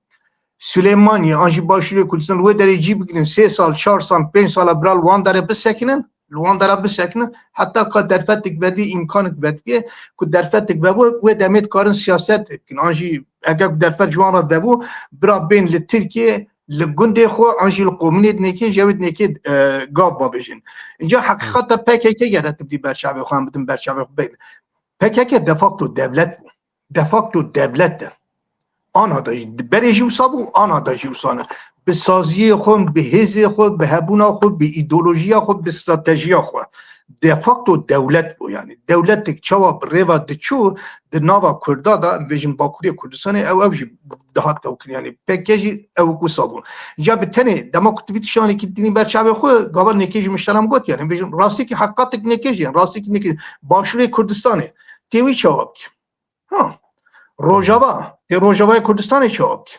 Silêmaniyê, an jî Başûrê Kurdistan, li wê derê cî bigirin, sê sal, çar sal, pênc sala bira li wan derê bisekinin. Li wan dera bisekine, heta ka derfetek vedî, îmkanek vedî, ku derfetek vevo, wê demê dikarin siyaset bikin. An jî eger ku derfet ji wan re vevo, bira bên li Tirkiye, li gundê xwe, an jî li komînê dinêkê, ji ew ê dinêkê, e, gav bavêjin. Înca heqîqeta P K K gere tu bidî berçavê xwe, em bidin berçavê xwe beyne. P K K de facto dewlet bû. De facto dewlet e. Ana da jî, berê jî wisa bû, ana da jî wisa ne. Bi saziyê xwe, bi hêzê xwe, bi hebûna xwe, bi îdeolojiya xwe, bi stratejiya xwe. De facto dewlet bû yani. Dewletek çawa bi rêva diçû di nava Kurda da, em bêjin Bakurê Kurdistanê, ew, ew jî dihat tewkin yani. P K K jî ew wisa bû. Ya bi tenê dema ku tu vî tiştanekî dinî berçavê xwe, gava nêkê jî mişteram got yani. Em bêjin rastîkî heqatek nêkê jî, rastîkî nêkê. Başûrê Kurdistanê. Tê wî çawa bikî? Ha. Rojava. Tê Rojavayê Kurdistanê çawa bikî?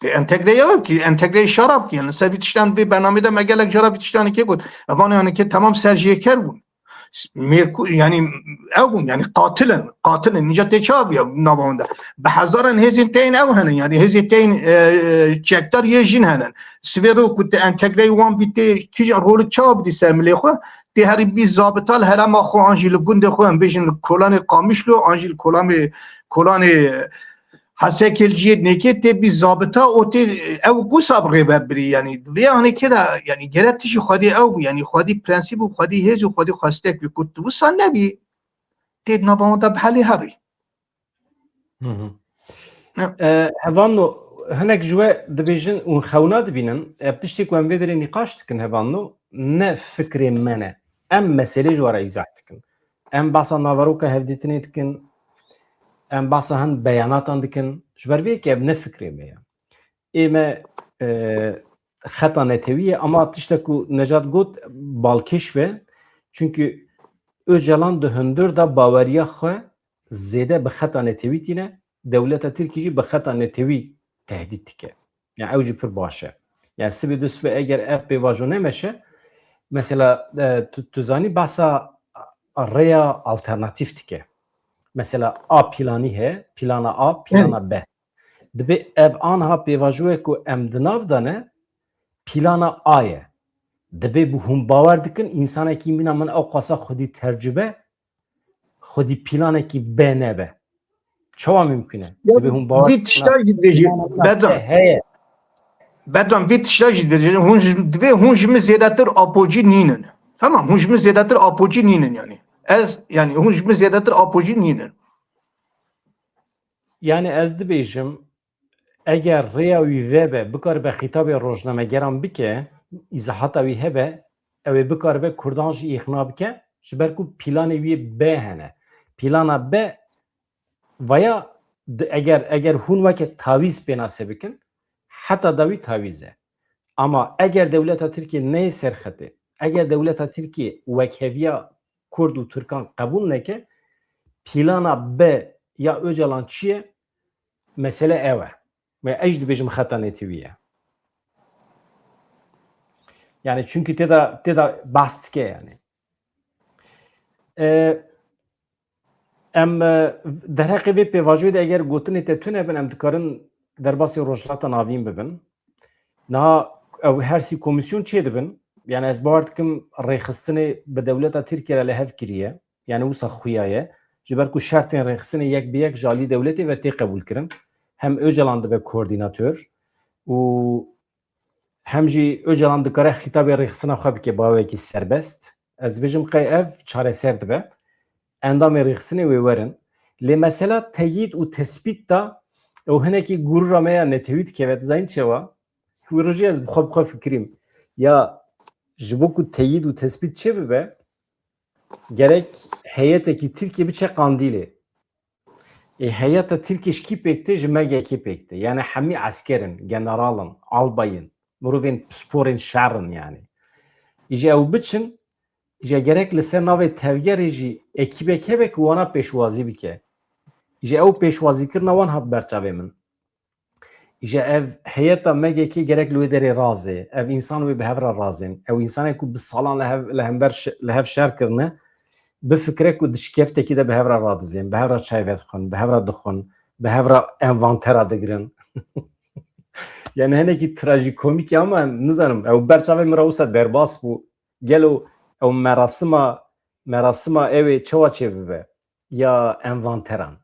Tê entegreyê ew bikî, entegreyê şara bikî. Yani ser vî tiştan vê bernamê de me gelek cara vî tiştanê kê got. Evan yani kê temam serjiyêker bûn. Mêrku-, yani ew bûn, yani qatil in, qatil in. Nîca tê çawa bûye nava wan de? Bi hezaran hêzên tên ew hene, yani hêzên tên, e, çekdar yê jin hene. Sivê ro ku te entegreyê wan bî tê kîjan rolê çawa bidî ser milê xwe? Tê herî bî zabita li herêma xwe an jî li gundê xwe, em bêjin li kolanê Qamişlo, an jî li kolanê, kolanê Hesekê li cihê nêkê tê bî zabita û tê ew wisa bi rê ve birî, yanî vê anê kê de, yanî gere tişî xwedî ew bû, yanî xwedî prensîp û xwedî hêz û xwedî xwestek bî ku tu wisa nebî, tê di nava wan de bi helê herî. Hı hı. E, Hevano, hinek ji we dibêjin û xewna dibînin, ev tiştê ku em vê derê nîqaş dikin, Hevano, ne fikrê me ne. Em meselê ji we re îzah dikin. Em basa naveroka hevdîtinê dikin, em basa hin beyanatan dikin. Ji ber vê yekê ev ne fikrê me ye. Ê me, e, xeta netewî ye, ama tiştek ku Necat got balkêş be. Çünkü Ocalan di hundir de baweriya xwe zêde bi xeta netewî tîne, dewleta Tirkî jî bi xeta netewî tehdît dike. Yani ew jî pir baş e. Yani sibê du sibê eger ev pêvajo nemeşe, mesela, e, tu, tu zanî behsa rêya alternatîf dike. Mesela A planî heye, plana A, plana B. Dibê ev anha pêvajoyê ku em di nav de ne, plana A ye. Dibê bi hûn bawer dikin, însanekî mîna min ew qasa xwedî tercibe, xwedî planekî B nebe. Çawa mimkun e? Dibê hûn bawer Vî tişta jî dibêjî, Bedran. Heye. Bedran, vî tişta jî dibêjî. Hûn ji, divê hûn ji min zêdetir apocî nînin. Tamam, hûn ji min zêdetir apocî nînin yani. Ez, yani hûn ji min zêdetir apocî nînin. Yani ez dibêjim, eger rêya wî vebe, bikaribe xîtabê rojnamegeran bike, îzahata wî hebe, ew ê bikaribe Kurdan jî îxna bike, ji ber ku planê wî B hene. Plana B vaya di-, eger, eger hûn weke tawîz pênase bikin, heta dawî tawîz e. Ama eger dewleta Tirkiye neyê ser xetê, eger dewleta Tirkiye wekheviya Kurd û Tirkan qebûl neke, plana B ya Ocalan çi ye? Mesele ew e. Me ez jî dibêjim xeta netewî ye. Yani çünkü tê de, tê de behs dike yani. E, em, e, derheqê vê pêvajoyê de eger gotinê te tune bin, em dikarin derbasî Rojhilata Navîn bibin. Niha ew her sî komîsyon çê dibin. Yani ez bawer dikim rêxistinê bi dewleta Tirkiye re li hev kiriye. Yani wisa xuya ye. Ji ber ku şertên rêxistinê yek bi yek ji alî dewletê ve tê qebûlkirin. Hem Ocalan dibe koordînator û hem jî Ocalan dikare xîtabê rêxistina xwe bike bi awekî serbest. Ez dibêjim qey ev çareser dibe. Endamê rêxistinê wê werin. Lê mesela teyîd û tespît da ew hinekî gurûra me ya netewî dikeve. Dizanîn çawa? Wî rojî ez bi xwe bi xwe fikirîm. Ya ji bo ku teyîd û tespît çê bibe, gerek heyetekî Tirkiye biçe Qandîlê. Ê heyeta Tirkiye ji kî pêk tê? Ji M G K pêk tê. Yani hemî esker in, general in, albay in, mirovên pisporên şer in yani. Îje ew biçin, îje gerek li ser navê tevgerê jî ekîbek hebe ku wana pêşwazî bike. Îje ew pêşwazîkirina wan hat ber çavê min. Îje ev heyeta M G K gerek li wê derê razê, ev însan wê bi hev re razên, ew însanên ku bi salan li hev, li hember şi-, li hev şer kirine, bifikire ku di şikeftekî de bi hev re radizên, bi hev re çay vedixwin, bi hev re dixwin, bi hev re envantera digirin. Yani hinekî trajikomîk e ama nizanim, ew ber çavê min re wisa derbas bû. Gelo ew merasima, merasima ew ê çawa çêbibe? Ya envanteran.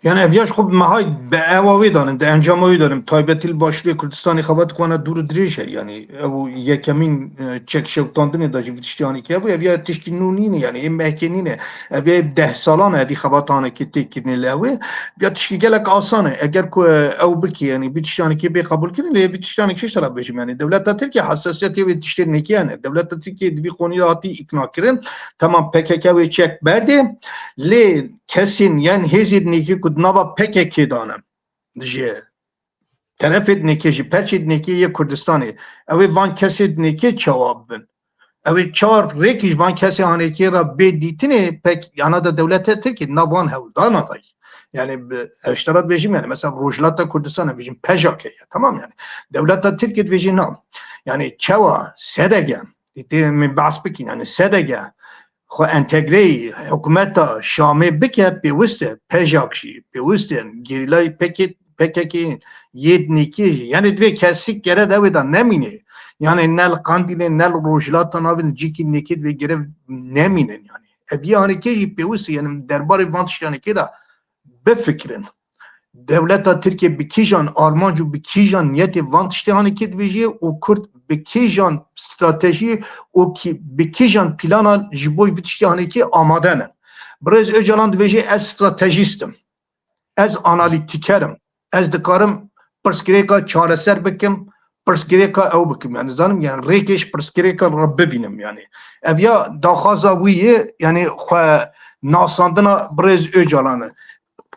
Yani ev ya ji xwe bi mehay bi ewa wê danin, di encama wê danin, taybetî li Başûrê Kurdistanê xebat ku wana dûr û dirêj e. Yani ew yekemîn, e, çek şewitandinê de jî vî tiştî anî ki hebû, ev ya tiştî nû nîne, yani ê mehkê nîne. Ev ya deh salan e, evî xebat anekê tê kirinê li ew ê. Ya tiştî gelek asan e. Eger ku, e, ew bikî, yani vî tiştî anekê bê qebûl kirin, lê vî tiştî anekê ji te re bêjim, yani dewleta Tirkiye hesasiyetê wê tiştê nêkê hene. Dewleta Tirkiye di vî xonî de hatî îkna kirin. Tamam, P K K wê çek berdê. Lê kesên, yan hêzên nêkê ku di nava P K K de ne, ji terefê nêkê, ji perçê nêkê yê Kurdistanê, ew ê van kesê nêkê çawa bibin? Ew ê çar rêkî ji van kesê anêkê re bê dîtinê, pek yana de dewlete Tirkiyê nav wan hewldana da. Yani bi, ev ji te re dibêjim, yani mesela Rojhilata Kurdistanê bêjin P J K ye, tamam yani. Dewleta Tirkiyê dibêjin na. Yani çawa S D G, tê min behs bikîn, yani S D G xwe entegreyî hikûmeta Şamê bike, pêwist e P J K jî, pêwist in gerîlayê P K K, P K K yê nêkê jî. Yani divê kesik gere de wê de nemîne. Yani ne li Qandîlê, ne li Rojhilata Navîn, cîkî nêkê divê gere nemînin yani. Ev yanekê jî pêwist e, yani derbarê van tiştanekê de bifikirin. Dewleta Tirkiye bi kîjan armanc û bi kîjan niyetê van tiştê hanê kê dibêjê û Kurd bi kîjan stratejî û kî, bi kîjan plana ji bo vî tiştê hanê kê amade ne. Birêz Ocalan dibêjê ez stratejîst im. Ez analîtîker im. Ez dikarim pirsgirêka çareser bikim, pirsgirêka ew bikim. Yani zanim yani rêkê ji pirsgirêka re bivînim yani. Ev ya daxwaza wî ye, yani xwe nasandina Birêz Ocalan e.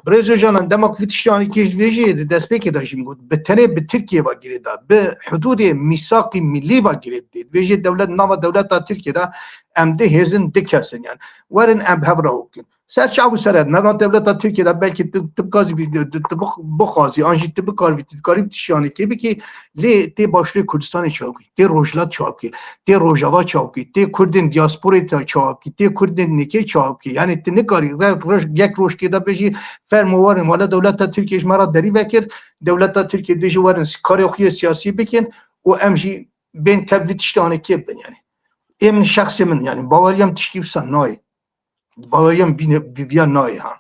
Birêz Ocalan dema ku vî tiştê hanê kê ji vê jî di destpêkê de jî min got, bi tenê bi Tirkiye ve girê da, bi hududê mîsaqî millî ve girê dê. Vê jê dewlet nava dewleta Tirkiye de em di hêzin di kesin yani. Werin em bi hev re bikin. Ser çav û seret, nava dewleta Tirkiye de belkî tu, tu bikazî, tu, tu bix-, bixwazî, an jî tu bikarî, tu dikarî vî tiştê hanê kê bikî, lê tê Başûrê Kurdistanê çawa bikî, tê Rojhilat çawa bikî, tê Rojava çawa bikî, tê Kurdên diasporê ta çawa bikî, tê Kurdên nêkê çawa bikî. Yani tu nikarî re-, roj-, yek rojkê de bêjî, fermo werin, wele dewleta Tirkiye ji me re derî vekir, dewleta Tirkiye dibêjî werin karê xwe yê siyasî bikin û em jî bên tev vî tiştê hanê kê bibin yani. Ê min şexsê min yani, baweriya min tiştî wisa nayê. Baweriya min vîne-, vî-, viya nayê ha.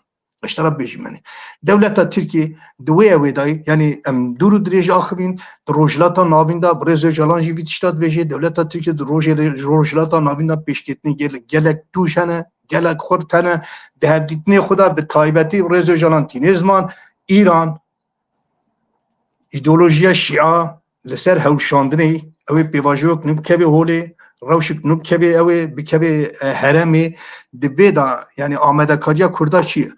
Ez te re bêjim yani. Dewleta Tirkiyê di wê ewê de, yani em dûr û dirêj axivîn, di Rojhilata Navîn de, Birêz Ocalan jî vî tişta dibêje, dewleta Tirkiyê di rojê rê-, Rojhilata Navîn de pêşketinê gel-, gelek tûj hene, gelek xurt hene, di hevdîtinê xwe de bi taybetî Birêz Ocalan tîne ziman, Îran, îdeolojiya Şîa li ser hewşandinê, ew ê pêvajoyek nû bikevê holê, rewşek nû bikevê ew ê bikevê, e, herêmê, di vê de, yani, amadekariya Kurda çi ye?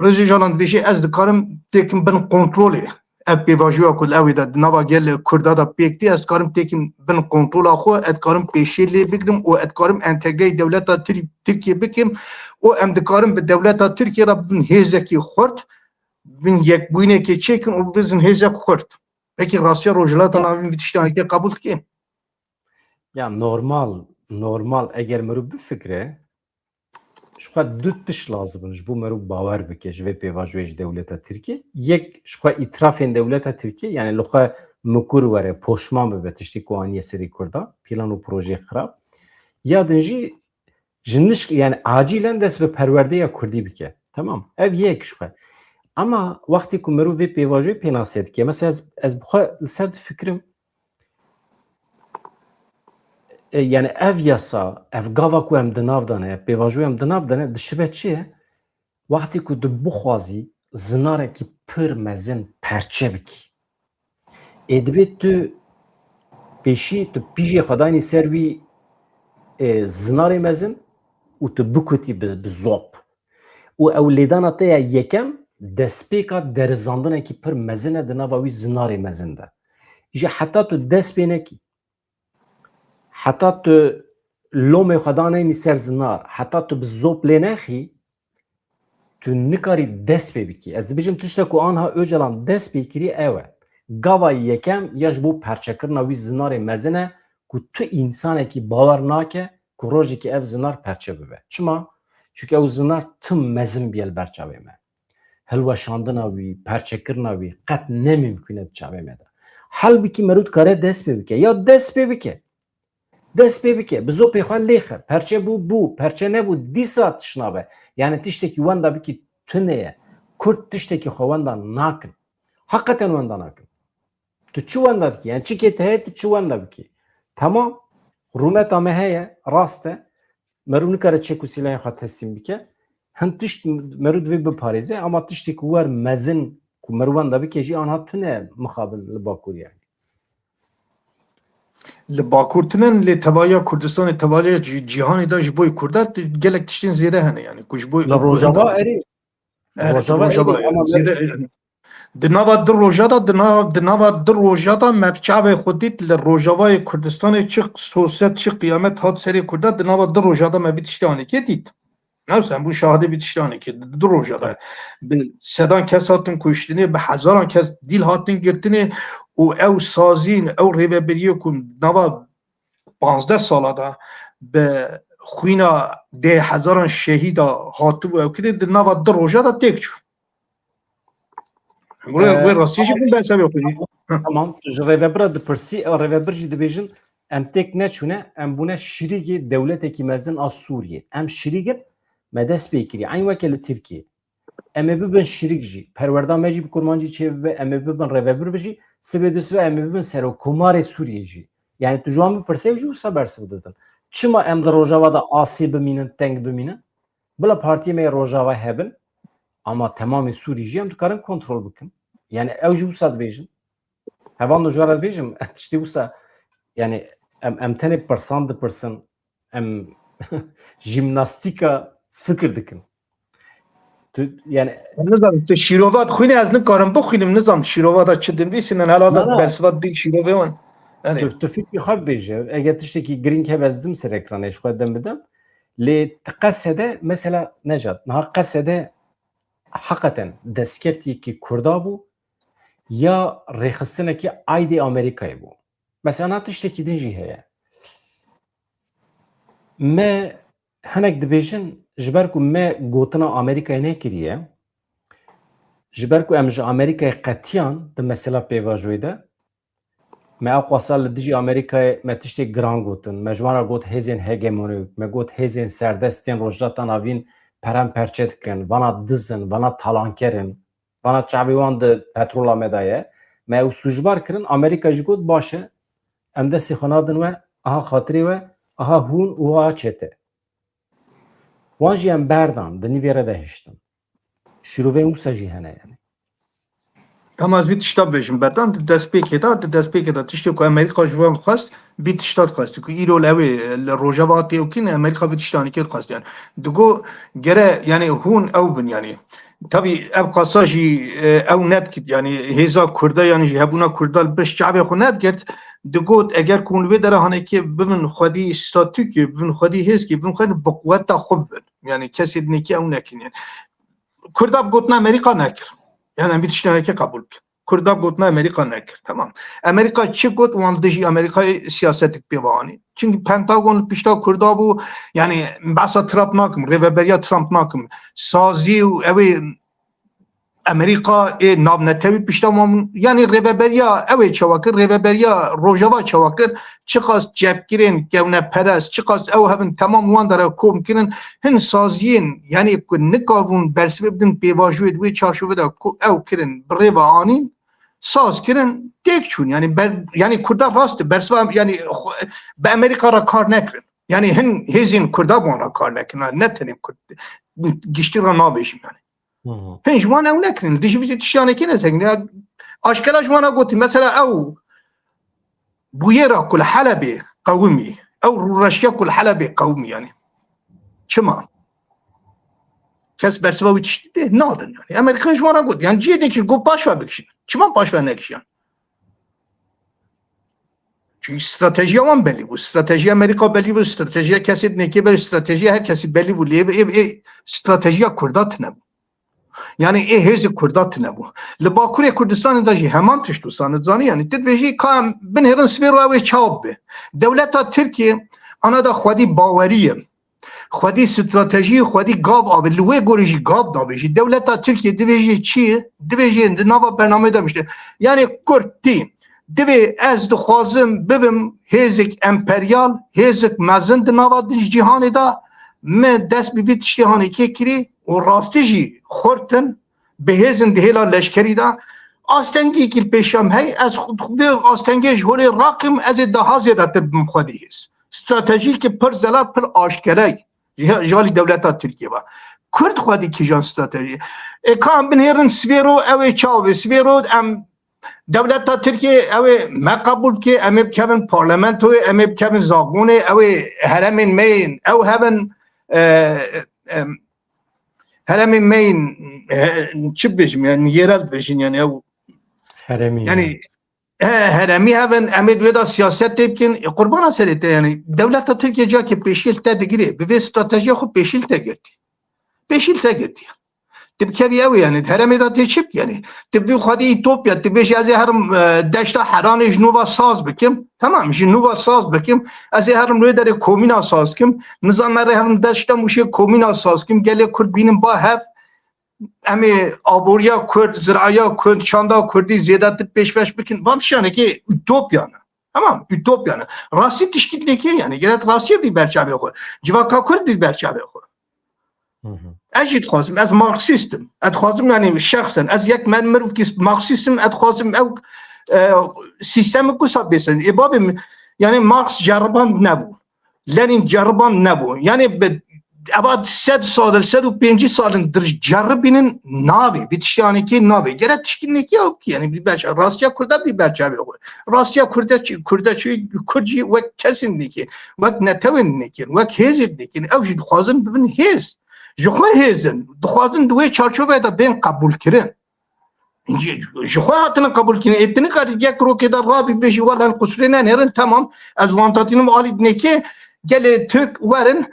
Rêzê Canan dibêje, ez dikarim têkim bin kontrolê. Ev pêvajoya ku li ew ê de di nava gelê Kurda de pêk tê, ez dikarim têkim bin kontrola xwe, ez dikarim pêşiyê lê bigrim û ez dikarim entegreyê dewleta Tir-, Tirkiyê bikim û em dikarin bi dewleta Tirkiyê re bibin hêzekî xurt, bin yekbûyînekê çêkin û bizin hêzek xurt. Pekî rastiya Rojhilata Navîn vî tiştanekê qebûl dike? Ya normal, normal eger merû bifikre, ji xwe du tişt lazim in ji bo merû bawer bike ji vê pêvajoyê ji dewleta Tirkiyê. Yek, ji xwe îtirafên dewleta Tirkiyê, yani li xwe mikur were, poşman bibe tiştê ku aniye serê Kurda, plan û projeyê xirab. Ya din jî ji nişk, yani acilen dest bi perwerdeya Kurdî bike. Tamam. Ev yek ji xwe. Ama wextê ku merû vê pêvajoyê pênase dike, mesela ez, ez bi xwe li ser difikirim, e, yani ev yasa, ev gava ku em di nav de ne, ev pêvajoyê em di nav de ne, dişibe çi ye? Wextê ku tu bixwazî zinarekî pir mezin perçe bikî, ê dibê tu pêşî, tu pîjê xwe dayînî ser wî, e, zinarê mezin û tu bikutî bi, bi zop. Û ew lêdana te ya yekem destpêka derizandinekî pir mezin e di nava wî zinarê mezin de. Îja heta tu dest pê nekî, heta tu lomê xwe daneyînî ser zinar, heta tu bi zop lê nexî, tu nikarî dest pê bikî. Ez dibêjim tişta ku anha Ocalan dest pê kirî ew e. Gava yekem ya ji bo perçekirina wî zinarê mezin e ku tu însanekî bawer nake ku rojekî ev zinar perçe bibe. Çima? Çunke ew zinar tim mezin bûye li ber çavê me. Hilweşandina wî, perçekirina wî qet ne mimkun e di çavê me de. Halbikî merû dikare dest pê bike. Ya dest pê bike. Dest pê bike. Bi zopê xwe lêxe. Perçe bû, bû. Perçe nebû, dîsa tişt nabe. Yani tiştekî wenda bikî tune ye. Kurd tiştekî xwe wenda nakin. Heqeten wenda nakin. Tu çi wenda dikî? Yani çi kê te heye tu çi wenda bikî? Tamam. Rûmeta me heye, rast e. Merû nikare çek û sîlahên xwe teslîm bike. Hin tişt merû divê biparêze, ama tiştê ku wer mezin ku merû wenda bike jî anha tune mixabin li Bakur yani. Li Bakur tune ne, lê tevahiya Kurdistanê, tevahiya cî-, cîhanê de ji bo Kurda ti-, gelek tiştên zêde hene yani ku ji bo Li Rojava erê. Erê, Rojava Rojava erê, ya, ama zêde, di nava du roja de, di nav-, di nava du roja de me bi çavê xwe dît, li Rojavayê Kurdistanê çi sosyet, çi qiyamet hat serê Kurda, di nava du roja de me vî tiştanekê dît. Newse, em bû şahidê vî tiştanekê, di du roja de. Evet. Bi sedan kes hatin kuştinê, bi hezaran kes dîl hatin girtinê û ew sazîn, ew rêvebiriyê ku nava panzdeh sala de bi xwîna dê hezaran şehîda hatibû ew kirê, di nava du roja de têk çû. Wê, Ee, wê rastî jî tamam. Bûn behsa wê xwînî. Tamam, tu ji rêvebira dipirsî, ew rêvebir jî dibêjin, em têk neçûne, em bûne şirîgê dewletekî mezin a Sûriyê. Em şirîgin, me dest pê kirî. Eyn weke li Tirkiyê. Em ê bibin şirîk jî. Perwerda me jî bi kurmancî çêbibe, em ê bibin rêvebir bi jî. Sibê du sibe em ê bibin serokkomarê Sûriyê jî. Yani tu ji wan bipirse ew jî wisa bersiv didin. Çima em di Rojava de asê bimînin, teng bimînin? Bila partiyê me yê Rojava hebin, ama temamê Sûrî jî em dikarin kontrol bikin. Yani ew jî wisa dibêjin. Hevalno ji we re dibêjim, tiştê wisa, yani em, em tenê pirsan dipirsin, em jimnastîka fikir dikin. Tu, yani Nizam, tu şîrova dixwînî, ez nikarim bixwînim, nizam şîrova da çi dinivîsînin, hela Na, da na. bersiva dî şîrovê wan. Yani. Tu, tu fikrê xwe bibêje, eger tiştekî girîng hebe ez dim ser ekranê ji xwe dem bidim. Lê ti Qesede, mesela Nejat, niha Qesede heqeten destkeftiyekî Kurda bû ya rêxistinekî aîdî Amerîkayê bû. Mesela na tiştekî din jî heye. Me hinek dibêjin, ji ber ku me gotina Amerîkayê nekiriye, ji ber ku em ji Amerîkayê qetiyan di mesela pêvajoyê de, me ew qasa li dijî Amerîkayê me tiştê giran gotin. Me ji wan re got hêzên hegemonîk, me got hêzên serdest tên Rojhilata Navîn peran perçe dikin, vana diz in, vana talanker in. Vana çavê wan di petrola me de ye. Me ew sûcbar kirin, Amerîka jî got baş e, em destê xwe nadin we, aha xatirê we, aha hûn û aha çete. Wan jî em berdan, di nîvê re de hiştin. Şîrovên wisa jî hene yani. Ama ez vî tişta bibêjim, berdan di destpêkê de, di destpêkê de tiştê ku Amerîka ji wan xwest, vî tişta dixwest. Ku îro li ew ê, li Rojava tê û kî ne, Amerîka vî tiştanê kê dixwest yani. Digo gere yani hûn ew bin yani. Tabî ev qasa jî, e, ew nedikit yani hêza Kurda yani jî hebûna Kurda li pişt çavê xwe nedikit. Digot eger ku hûn li vê dera hanekê bivin xwedî statûkê, bivin xwedî hêzkê, bivin xwedî bi quweta xwe bibin. Yani kesê dinekî ew nekin yani. Kurda bi gotina Amerîka nekir. Yani em vî tiştanekê qebûl bikin. Kurda gotina Amerîka nekir. Tamam. Amerîka çi got, wan li dijî Amerîkayê siyasetik pê ve anî. Çünkü Pentagon li pişta Kurda bû. Yani behsa Trump nakim, rêveberiya Trump nakim. Sazî û ew ê Amerîka ê navnetewî pişta wan bûn. Yani rêveberiya ew ê çawa kir, rêveberiya Rojava çawa kir, çiqas çepgirên kewneperest, çiqas ew hebin temam wan dere kom kirin, hin saziyên, yani ku nikavûn bersivê bidin pêvajoyê di wê çarşovê de ku ew kirin, bi rê ve anîn, saz kirin, têk çûn. Yani ber, yani Kurda rast e, bersiva, yani xwe, bi Amerîka re kar nekirin. Yani hin hêzên Kurda bi wan re kar nekirin. Ne tenê Kurd, giştî re nabêjim yani. Hı hı. Hin ji wan ew nekirin. Dijî vî tiştanekê nesekin. Ya, aşkera ji wana gotî, mesela ew bûyera ku li Helebê qewimî, ew rûreştiya ku li Helebê qewimî yani. Çima? Kes bersiva wî tiştî dê nadin yani. Amerîka ji wan re got. Yani cihê nekişin, got paş ve bikişin. Çima paş ve nekişiyan? Çünkü stratejiya wan belî bû. Stratejiya Amerîka belî bû, stratejiya kesê dinekê belî, stratejiya her kesî belî bû. Lê ev, ev, ev stratejiya Kurda tine bû. Yani ê hêzê Kurda tine bû. Li Bakurê Kurdistanê de jî heman tişt wisa nizanî. Yani tu dibêjî ka em binêrin sivê ro ew ê çawa bibe. Dewleta Tirkiyê ana da xwedî bawerî ye. Xwedî stratejî, xwedî gav avê. Li wê gorî jî gav navêjî. Dewleta Tirkiyê divêjê çi ye? Divêjê di nava bernameyê de mişte. Yani Kurd tî. Divê ez dixwazim bibim hêzik emperyal, hêzik mezin di nava di cîhanê de. Me dest bi vî tiştê hanê kê kirî û rastî jî xurt in, bi hêzin di hêla leşkerî de. Astengî kir pêşam hey, ez xu-, xu-, vê astengê ji holê rakim, ez ê daha zêdetir bim xwedî hêz. Stratejî ki pir zelal, pir aşkere ye. Ji, ji alî dewleta Tirkiye ve. Kurd xwedî kîjan stratejî? Ê ka em binêrin sivê ro, ew ê çav be? Sivê ro em dewleta Tirkiye ew ê me qebûl bike, em ê bikevin parlamentoyê, em ê bikevin zagonê, ew ê heremên me yên, ew hebin, e, e, heremên me yên, e, çi bibêjim yani, yerel dibêjin yani ew. Heremî. Yani, he, heremî hebin, em ê di wê de siyaset tê bikin. E, qurbana serê te yani. Dewleta Tirkiye cakê pêşî li te digirê. Bi vê stratejiya xwe pêşî li te girtî. Pêşî li te girtî. Tu bikevî ew yani. Heremê de tê çi bikî yani? Tu bi xwedî Ütopya, tu bêjî ez ê herim, e, deşta Heranê ji nû ve saz bikim. Tamam, ji nû ve saz bikim. Ez ê herim wê derê komîna saz kim. Nizam me rê herim deşta Mûşê komîna saz kim. Gelê Kurd bînin ba hev. Em ê aboriya Kurd, ziraya Kurd, çanda Kurdî zêdetir pêşveş bikin. Van tiştanekê ütopya ne. Tamam, ütopya ne. Rastî tiştî lêkê yani. Gerek rastiyê bî ber çavê xwe. Civaka Kurd bî ber çavê xwe. Hı hı. Ez jî dixwazim, ez Marksîst im. Ez dixwazim, yanî şexsen, ez yek mer-, mirov ki Marksîst im, ez dixwazim ew, e, sîstemê ku sa bêsin. Ê bavê min, yanî Marx ceriband nebû. Lenin ceriband nebû. Yanî bi, eva sed sal, sed û pêncî sal in dir ceribînin nabê. Vî tiştê anîkê nabê. Gere tiştê nêkê ew ki, yanî bir berçe, rastiya Kurda bir berçavê xwe. Rastiya Kurda çi, Kurda çi, Kurd jî wek kesên nêkê, wek netewên nêkê, wek hêzên nêkê. Ew jî dixwazin bibin hêz. Ji xwe hêz in. Dixwazin di wê çarçoveyê de bên qebûlkirin. Ji, ji xwe hatine qebûlkirin. Ê tu nikarî yek rokê de rabî bêjî, wela em qusûrê nenêrin, temam. Ez wan tatînim alî nêkê, gelê Tirk werin,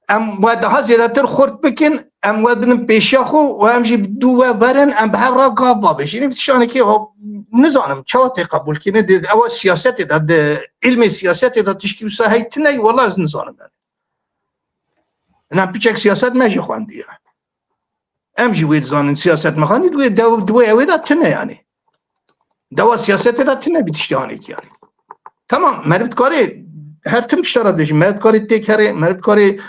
em we daha zêdetir xurt bikin, em we binin pêşiya xwe û em jî bi dû we werin, em bi hev re gav bavêjin. Vî tiştanekê o, nizanim, çawa tê qebûlkirin. Di, ewa siyasetê de, di ilmê siyasetê de tişkî wisa hey tine, wela ez nizanim yani. Ina piçek siyaset me jî xwendiye. Em jî wê dizanin siyaset mexanî di wê dew, di wê ewê de tine yani. Dewa siyasetê de tine bir tiştê hanekî yani. Tamam, meriv dikarê her tim tişta re dibêjî. Meriv dikarê têk herê, meriv dikarê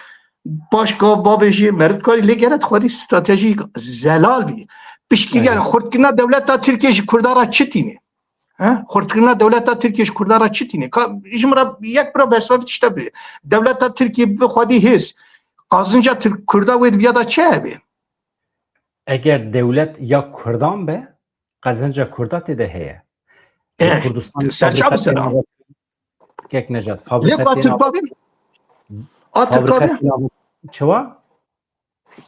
baş gav bavêjî, meriv dikarê lê gere xwedî stratejîk zelal bî. Piştgiriyan, aynen, xurtkirina dewleta Tirkiye ji Kurda re çi tîne? He? Xurtkirina dewleta Tirkiye ji Kurda re çi tîne? Ka, ji min re yek bira bersivê tişta bê. Dewleta Tirkiye bi xwedî hêz. Qazinca Tirk, Kurda wê di viya de çi hebe? Eger dewlet ya Kurdan be, qazinca Kurda tê de heye. Li, eh, Kurdistan serçe fabrika bi selam. Kek Nejat, lê fabrika ku têna Tirka be? A Tirka fabrika be? Têna çawa?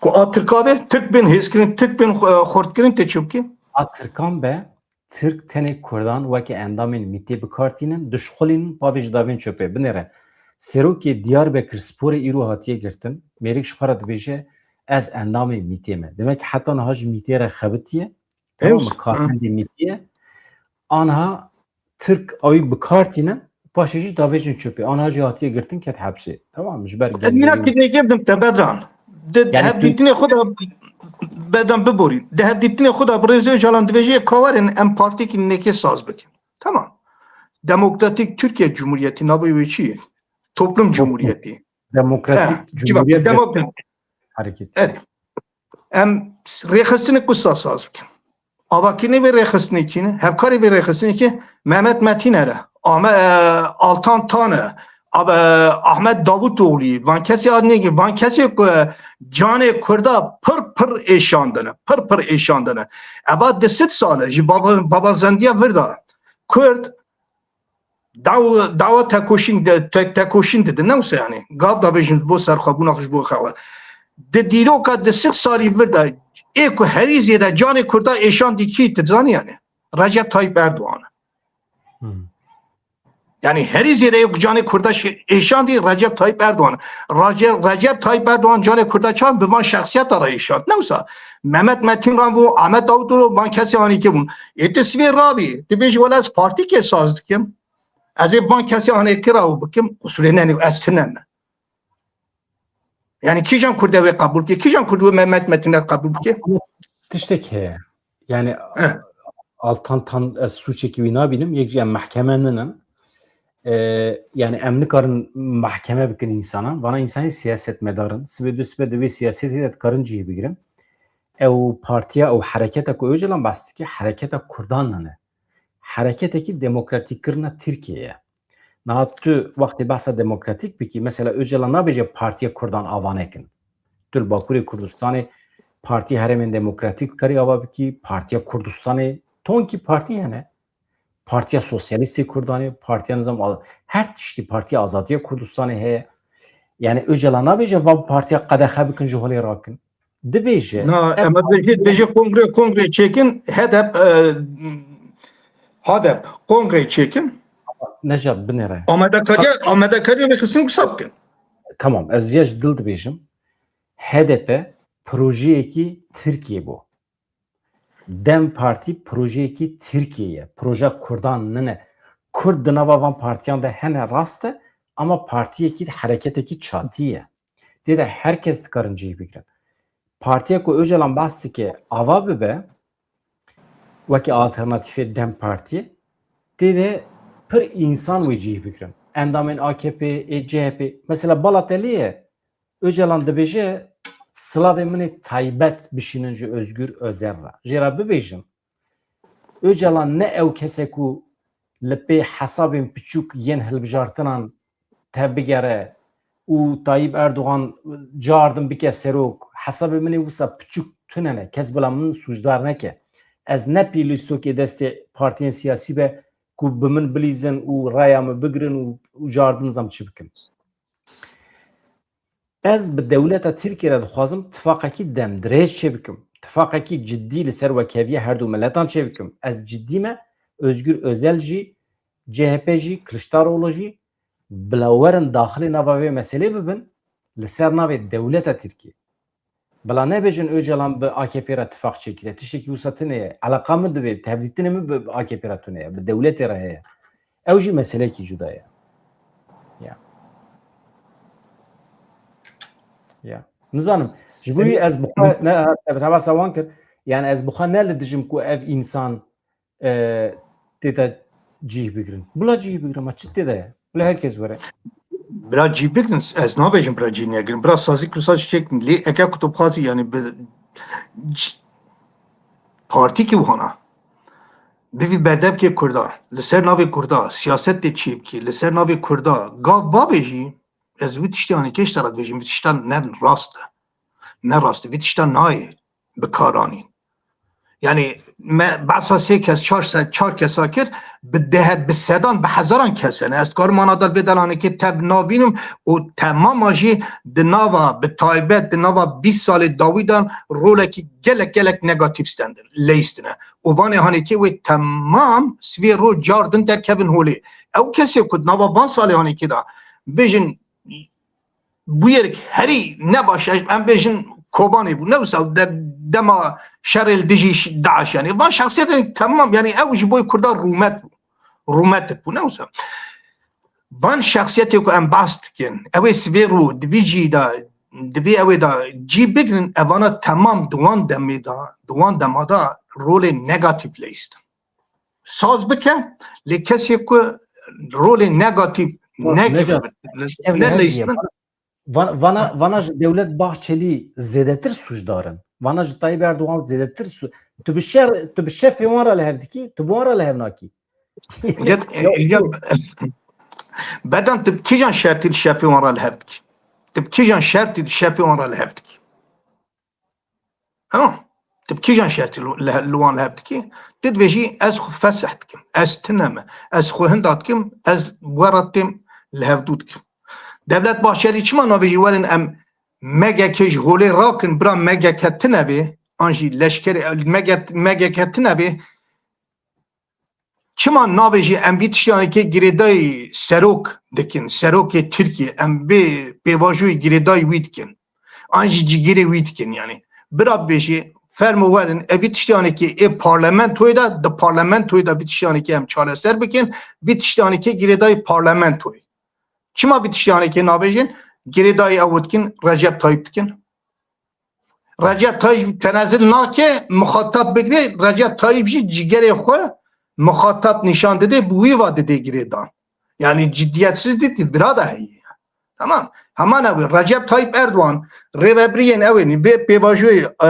Ku a Tirka be, Tirk bên hêzkirin, Tirk bên xu-, xurtkirin tê çi bikî? A Tirkan be, Tirk tenê Kurdan weke endamên mîtê bi kar tînin, dişxulînin, pavê ji davên çöpê. Binêre, serokê Diyarbekir Sporê îro hatiye girtin, mêrik ji xwe re dibêje, ez endamê mîtê me. Demek heta niha ji mîtê re xebitiye, tamam mı? Karmendê mîtê ye. Anha Tirk ew ê bi kar tînin, paşê jî davêjin çöpê. Anha jî hatiye girtin, ket hepsê. Tamam mı? Ji ber... Ez mînak genderî nêgirdim te, Bedran. Di, yani hevdîtinê xwe de, Bedran biborî. Di hevdîtinê xwe de bi Rêzê Ocalan dibêje, ka werin em partîkî nêkê saz bikin. Tamam. Demokratik Türkiye Cumhuriyeti navê wê çi ye? Toplum Cumhuriyeti. Demokratik Cumhuriyet demokratik. Hareket. Evet. Em rêxistinek wisa saz bikin. Avakirinê vê rêxistinekî ne, hevkarê vê rêxistinekî Mehmet Metîner e, Ame-, e, Altan Tan e, Ab-, e, Ahmet Davutoğlu, van kesê adnêkî, van kesê ku canê Kurda pir pir êşandine, pir pir êşandine. Eva di sed sal e, ji baba, babazendiya vir de Kurd daw-, dawa tekoşîn de, te-, tekoşîn didin, ne wisa yani. Gav davêjin bo serxwebûna xwe ji bo xewe. Di dîroka di sed salî vir de ê ku herî zêde canê Kurda êşandî kî, tu dizanî yani? Recep Tayyip Erdoğan. Hmm. Yani herî zêde ê ku canê Kurda şi-, êşandî Recep Tayyip Erdoğan. Recep, Recep Tayyip Erdoğan canê Kurda çand bi van şexsiyeta re êşand. Ne wisa Mehmet Metin ran bû, Ahmet Davutoğlu, van kesê anîkê bûn. Ê tu sivê rabî, tu bêjî wela ez partîkê saz dikim. Ez ê van kesê anêkê re ew bikim, qusûrê nenê, ez tune me. Yani kîjan Kurd ew ê qebûl bike? Kîjan Kurd wê Mehmet Metiner qebûl bike? Ama tiştek heye. Yani Altan Tan ez sûçekî wî nabînim, yek jî em mehkeme ninin. Ee, yani em nikarin mehkeme bikin însanan. Vana însanê siyasetmedar in. Sibê du sibê di vê siyasetê de dikarin cihê bigirin. Ew partiya, ew hereketa ku Ocalan behs dike, hereketa Kurdan nine. Hereketekî demokratîkkirina Tirkiyê ye. Niha tu wextê behsa demokratîk bikî, mesela Ocalan nabêje partiya Kurdan ava nekin. Tu li Bakurê Kurdistanê Partiya Herêmên Demokratîk dikarî ava bikî, Partiya Kurdistanê, tonkî partî hene. Partiya Sosyalîstê Kurdanê, Partiya nizam a-, her tiştî, Partiya Azadiya Kurdistanê heye. Yani Ocalan nabêje van partiya qedexe bikin, ji holê rakin. Dibêje, na, ev em dibêje, dibêje kongre, kongre çêkin, H D P, e, H D P, kongre çêkin. Nejat, binêre. Amadekariya, amadekariya rêxistin wisa bikin. Tamam, ez viya ji dil dibêjim. H D P projeyekî Tirkiye bû. DEM Partî projeyekî Tirkiye ye. Proja Kurdan nine. Kurd di nava van partiyan de hene, rast e, ama partiyekî, hereketekî çatî ye. Tê de her kes dikarin cihê bigirin. Partiya ku Ocalan behs dike ava bibe, wekî alternatîfê DEM Partiyê, tê de pir însan wê cihê bigirin. Endamên A K P, ê C H P. Mesela bala te lê ye, Ocalan dibêje, silavê min ê taybet bişînin ji Özgür Özel re. Jê re bibêjin, Öcalan ne ew kes e ku li pê hesabên piçûk yên hilbijartinan tevbigere û Tayyip Erdogan cardin bike serok. Hesabê min ê wisa piçûk tune ne. Kes bila min sûcdar neke. Ez ne pî lîstokê destê partiyên siyasî be ku bi min bilîzin û raya min bigirin û, û cardin zam çi bikim. Ez bi dewleta Tirkiyê re dixwazim tifaqekî demdirêj çêbikim. Tifaqekî cidî li ser wekheviya her du miletan çêbikim. Ez cidî me, Özgür Özel jî, C H P jî, Kiliçdaroglu jî, bila werin daxilê nava vê meselê bibin, li ser navê dewleta Tirkiyê. Bila nebêjin Öcalan bi A K P re tifaq çêkiriye. Tiştekî wisa tune ye. Eleqa min divê, tevdîtinê min bi A K P re tune ye. Bi dewletê re heye. Ew jî meseleyekî cuda ye. Ya. Ya. Nizanim. Ji bo wî ez bi xwe ne, te bi tevasa wan kir. Yani ez bi xwe ne li dijim ku ev însan, e, tê de cih bigirin. Bila cih bigirin, ma çi tê de ye? Bila her kes were. Bila cih bigirin, ez nabêjim bila cih negirin. Bila sazî ku saz çêkin. Lê eke ku tu bixwazî, yani bi c-, partîkî wana. Bivî berdevkê Kurda, li ser navê Kurda, siyasetê çêbikî, li ser navê Kurda, gav babêjî, ez wî tiştê anî kêş te re dibêjim, wî tiştan ne rast e. Ne rast e, wî tiştan nayê bi kar anîn. Yani me behsa sê kes, çar se-, çar kesa kir, bi dehe, bi sedan, bi hezaran kes hene. Ez dikarim ana dal vê delanekê tev nabînim û temama jî di nava, bi taybet di nava bîst salê dawî de rolekî gelek, gelek negatîf stendin, leyistine. Û vanê hanekê wê temam sivê ro cardin derkevin holê. Ew kesê ku di nava van salê hanekê de bêjin bûyerek herî nebaş, em bêjin Kobanê bû. Ne wisa de-, dema şerê li dijî ş-, DAIŞ, yani van şexsiyetên temam, yani ew ji bo Kurda rûmet bû. Rûmet bû, ne wisa. Van şexsiyetê ku em behs dikin, ew ê sivê rû di vî cî de, di vî ew ê de cî bigrin, evana temam di wan demê de, di wan dema de rolê negatîf leyistin. Saz bike, lê kesê ku rolê negatîf Bak, Necat, negirin, tiştek ne heye leyistin. Vana, vana, vana ji Dewlet Bahçelî zêdetir sûcdar in. Vana ji Tayyip Erdogan zêdetir sû-, tu bi şer, tu bi şefê wan re li hev dikî, tu bi wan re li hev nakî. Yet, Ya, ya, Bedan, tu bi kîjan şertî li şefê wan re li hev dikî? Tu bi kîjan şertî li şefê wan re li hev dikî? Ha? Tu bi kîjan şertî li, li, li wan li hev dikî? Tu dibêjî, ez xwe fesih dikim, ez tune me, ez xwe hinda dikim, ez we re têm li hevdû dikim. Dewlet Bahçelî çima navêjî werin em M G K ji holê rakin, bira M G K tune bê, an jî leşkerê, M G, M G K tune bê, çima navêjî em vî tiştiyanekê girêdayî serok dikin, serokê Tirkiyê, em vê pêvajoyê girêdayî wî dikin. An jî cîgirê wî dikin, yani. Bira bêjî, fermo werin, ev vî tiştiyanekê ê parlamentoyê de, di parlamentoyê de vî tiştiyanekê em çareser bikin, vî tiştiyanekê girêdayî parlamentoyê. Çima vî tiştiyanekê nabêjin? Girêdayî ew dikin, Recep Tayyip dikin. Recep Tayyip tenezil nake, muxatab bigre, Recep Tayyip jî cîgerê xwe muxatab nîşan dide, bi wî va dide girêdan. Yani ciddiyetsiz dît, vira da heye. Tamam. Heman ew ê. Recep Tayyip Erdoğan, rêvebiriyên ew ê, bê pêvajoyê, e,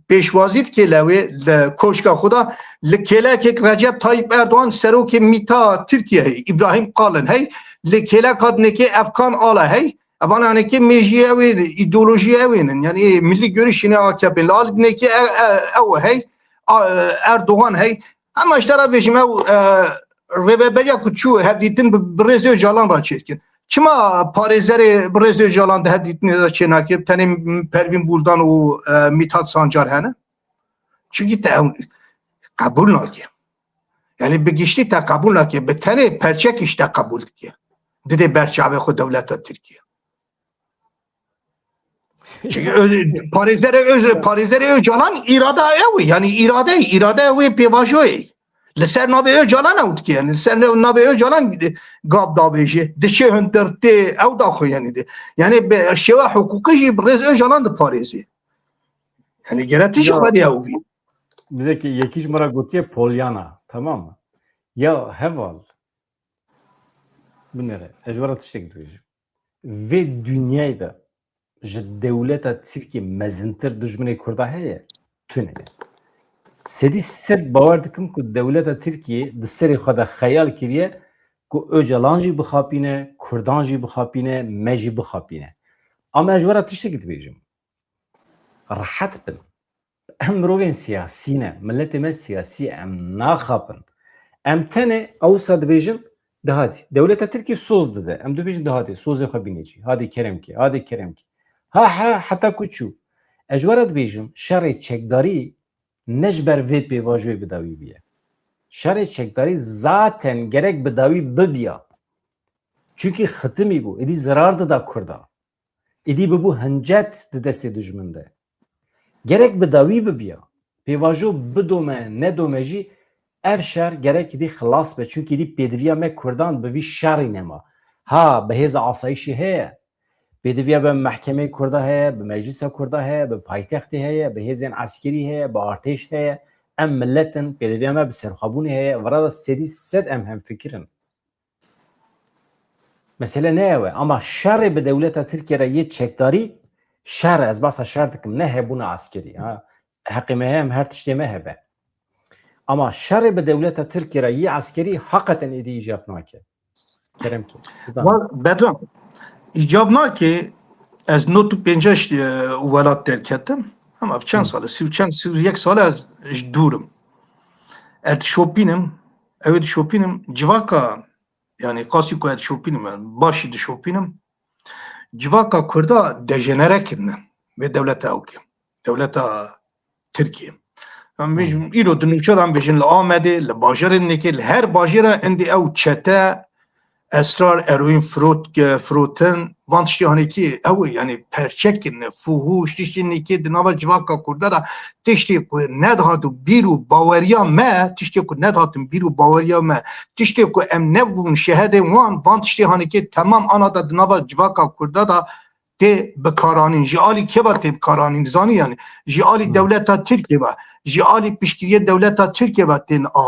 pêşwazî dike li ew ê, li koşka xwe de, li kêlekek Recep Tayyip Erdoğan serokê mîta Tirkiye hey, İbrahim Kalın hey, li kêleka dinekê Efkan Ala hey, evananekê mêjiyê ew ê, îdeolojiyê ew ê nin. Yani milli görüşüne A K P. Li alî dinekê ew, ew, ew hey, a, Erdoğan hey. Ama işte ra vêjim ew, e, rêveberiya ku çû hevdîtin bi, bi rêz Öcalan ra çêdikin. Çima parêzerê bi rêz Öcalan di hevdîtinê de çênake? Tenê Pervîn Buldan û, e, Mithat Sancar hene? Çünkü te ew qebûl nake. Yani bi giştî te qebûl nake. Bi tenê perçekî ji te qebûl dike. Didê ber çavê xwe dewleta Tirkiye. Çünkü Öz-, parêzerê Öz-, parêzerê Öcalan îrada ew e. Yani îrade, îrade ew ê pêvajoyê. Li ser navê Öcalan ew dike. Yani li ser nav-, navê Öcalan gav dabêje. Diçe hundir tê ew daxuyanî de. Yani bi şêwa huquqî jî bi rêz Öcalan diparêze. Yani gerek tişt Ya, xwedî ew bî. Bizekî yekî ji me re gotiye Polyana. Tamam mı? Ya heval. Binêre. Ez ji we re tiştek dibêjim. Vê dinyayê de ji dewleta Tirkiyê mezintir dijminê Kurda heye? Tune ye. Sedî sed bawer dikim ku dewleta Tirkiyê di serê xwe de xeyal kiriye ku Ocalan jî bixapîne, Kurdan jî bixapîne, me jî bixapîne. Ama ez ji we re tiştekî dibêjim. Rehet bin. Em mirovên siyasî ne. Miletê me siyasî ye. Em naxapin. Em tenê ewsa dibêjin, de hatî. Dewleta Tirkiyê soz dide. Em dibêjin, de hatî. Sozê xwe bîne cî. Hadê kerem ke. Hadê kerem ke. Ha ha, heta ku çû. Ez ji we re dibêjim, şerê çekdarî ne ji ber vê pêvajoyê bi dawî bûye. Şerê çekdarî zaten gerek bi dawî bibiya. Çunkî xitimî bû. Êdî zirar dida Kurda. Êdî bibû hincet di destê dijmin de. Gerek bi dawî bibiya. Pêvajo bidome, nedome jî ev şer gerek êdî xilas be. Çunkî êdî pêdiviya me Kurdan bi vî şerî nema. Ha, bi hêza asayîşê heye. Pêdiviya be mehkemeyê Kurda heye, bi meclisa Kurda heye, bi paytextê heye, bi hêzên eskerî heye, bi artêş heye. Em milet in, pêdiviya me bi serxwebûnê heye. Vira de sedî sed em hemfikir in. Mesele ne ew e. Ama şerê bi dewleta Tirkiye re yê çekdarî şer e. Ez behsa şer dikim, ne hebûna eskerî. Ha. Heqê me heye, em her tiştê me hebe. Ama şerê bi dewleta Tirkiye re yê eskerî heqeten êdî îcab nake. Kerem ke. Bizan. Wa-, Bedran, îcab nake, ez nod û pêncî, e, welat derketim. Ama çend Hı. sal e? Sî û çend, sî û yek sal e ez ji dûr im. Ez dişopînim, ew ê dişopînim, civaka, yani qasî ku ez dişopînim, yani başî dişopînim. Civaka Kurda dejenere kirine. Vê dewleta ew ke. Dewleta Tirkiye. Em bêjin, Hmm. îro di nûçe de em bêjin li Amedê, li bajarên nêkê, li her bajêra endî ew çete, esrar, eroîn firot, firotin, van tiştê hanekî ew e, yani perçe kirine, fuhûş, tiştê nêkê di nava civaka Kurda de tiştê ku nedihat û bîr û baweriya me, tiştê ku nedihatin bîr û baweriya me, tiştê ku em nebûn şehedên wan, van tiştê hanekê temam ana de di nava civaka Kurda de tê bikaranîn. Ji alî kê ve tê bikaranîn? Zanî yani. Ji alî Hmm. dewleta Tirkiye ve, ji alî piştgiriyê dewleta Tirkiye ve tên, a,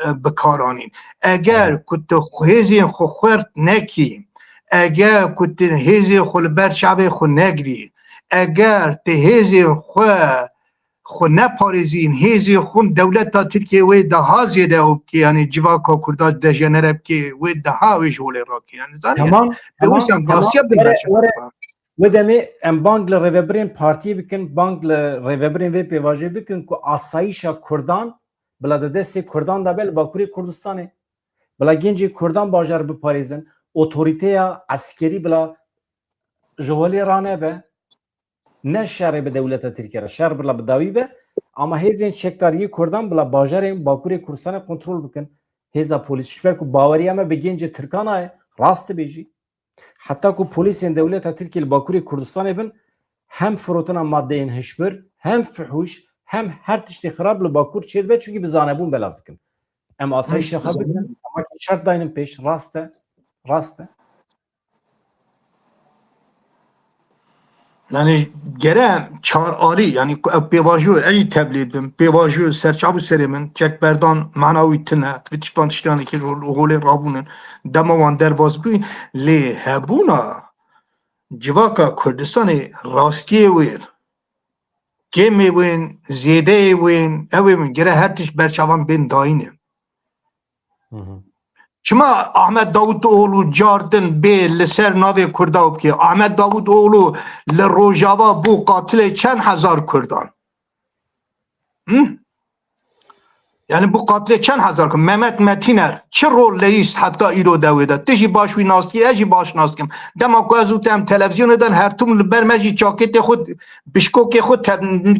e, bikaranîn. Eger Hmm. ku tu hêzên xwe xwert nekî, eger ku tu hêzên xwe li ber çavê xwe negirî, eger tu hêzên xwe, xwe neparêzîn, hêzên xwe dewleta Tirkiye wê daha zêde ew bike, yani civaka Kurda dejenere bike, wê daha wê ji holê rakî. Yani zanî, Tamam, te tamam, wisa tamam. rastiya Were, binmeşe. were, wê demê em bang li rêvebirên partiyê bikin, bang li rêvebirên vê pêvajoyê bikin ku asayîşa Kurdan bila di destê Kurdan de be li Bakurê Kurdistanê. Bila gencê Kurdan bajar biparêzin, otorîteya eskerî bila ji holê ranebe. Ne şerê bi dewleta Tirkiye re, şer bila bi dawî be, ama hêzên çekdariyê Kurdan bila bajarên Bakurê Kurdistanê kontrol bikin. Hêza polîs, ji ber ku baweriya me bi gencê Tirkan a ye, rast dibêjî. Heta ku polîsên dewleta Tirkiye li Bakurê Kurdistanê bin, hem firotina madeyên hişbir, hem fihûş, hem her tiştê xirab li Bakur çêdibe, çunkî bi zanebûn belav dikin. Em asayîşa xwe bikin, ama şert daynin pêş, rast e, rast e. Yani gere çar alî, yani ku ev pêvajo ey tevlî dibim, pêvajo serçav û serê min, çekberdan mana wî tune, vî tiştan tiştanê ki holê rabûnin, dema wan derbas bû, lê hebûna civaka Kurdistanê rastiyê wê, kêmê wên, zêdeyê wên, ew ê min gere her tişt berçavan bên dayîne. Hı hı. Çima Ahmet Davutoğlu cardin bê li ser navê Kurda bike? Ahmet Davutoğlu li Rojava bû qatilê çend hezar Kurdan? Hı? Yani bu katlê çend hezar Kurd? Mehmet Metiner çi rol leyîst heta îro dewê de? Tu jî baş wî nas dikî, ez jî baş nas dikim. Dema ku ez û te em televizyonê de her tim li ber me jî çakêtê xwe, bişkokê xwe te-,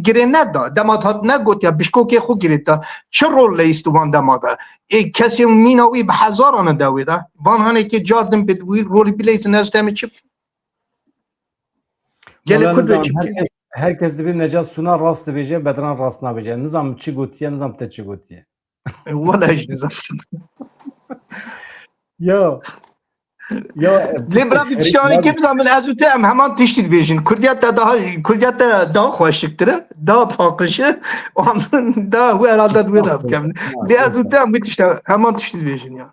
girê neda. Dema hat negotiya, bişkokê xwe girê te. Çi rol leyîst wan dema de? Ê kesê mîna wî bi hezaran e dewê de. Van hanekê cardin bê wî rolî bileysin ez te em ê çi bikim? Gelê Wala Kurd nizam, çi bikim? Herkes, herkes dibê Necat Sunar rast dibêje, Bedran rast nabêje. Nizam çi gotiye, nizam te çi gotiye. E, wala ez nizam. Ya, ya, e, Lê bira vî tiştanê kê bizan bin ez û te em heman tiştî dibêjin. Kurdiyet te daha, Kurdiyet te daha xweşiktir e, daha paqij e. Wan daha wê herhalde di wê de bikem. Lê ez û te em wî tişta heman tiştî dibêjin ya.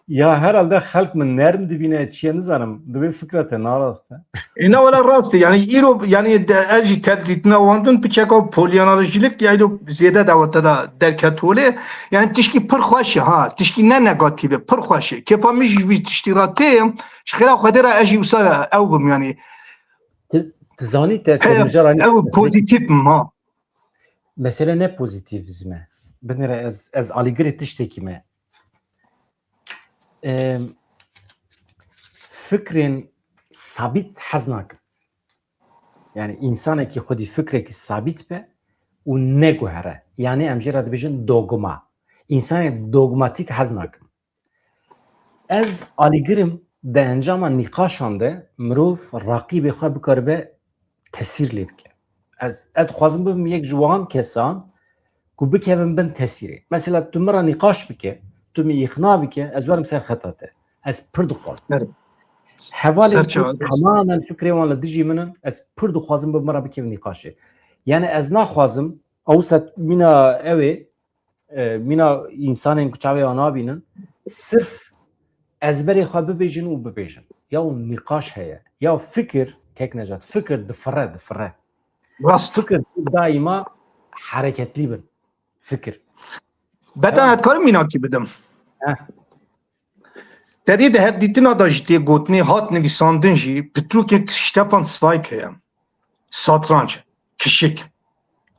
Ya herhalde xelk min nerm dibîne, çiye nizanim, dibê fikra te narast e. Êna wela rast e. Yani îro, yani de, ez jî tevdîtina wan din piçeka polyanalojîlik ya îro zêde dawete da derket holê. Yani tişkî pir xweş e ha. Tişkî ne negatif e, pir xweş e. Kêfa min jî vî tiştî ra tê, ji xêra Xwedê ra ez jî wisa ew bim yani. Tu, tu zanî te, te He, mijara ne ew pozitif ma. Mesele ne pozitivizm e. Binêre ez, ez alîgirê tiştekî me. Em, fikrên sabît hez nakim. Yani însanekî xwedî fikrekî sabît be û neguhere. Yani em jê re dibêjin dogma. Însanê dogmatîk hez nakim. Ez alîgirim di encama nîqaşan de mirov raqîbê xwe bikaribe tesîr lê bike. Ez, ez dixwazim bibim yek ji wan kesan ku bikevin bin tesîrê. Mesela tu min re nîqaş bike, tu min îqna bike, ez werim ser xeta te. Ez pir dixwazim. Hevalên ku temamen fikrê wan li dijî min in, ez pir dixwazim bi min re bikevin nîqaşê. Yani ez naxwazim, ewsa mîna ew ê, e, mîna însanên ku çavê wan nabînin, sirf ezberê xwe bibêjin û bibêjin. Ya nîqaş heye. Ya fikir, kek Necat, fikir difire, difire. Rast. Fikir daîma hereketlî bin. Fikir. Beden ez karim mînakî bidim. Heh. Te dî di hevdîtina de jî tê gotinê hat nivîsandin jî, pitrûkên Stefan Zweig heye. Satranç, kişik.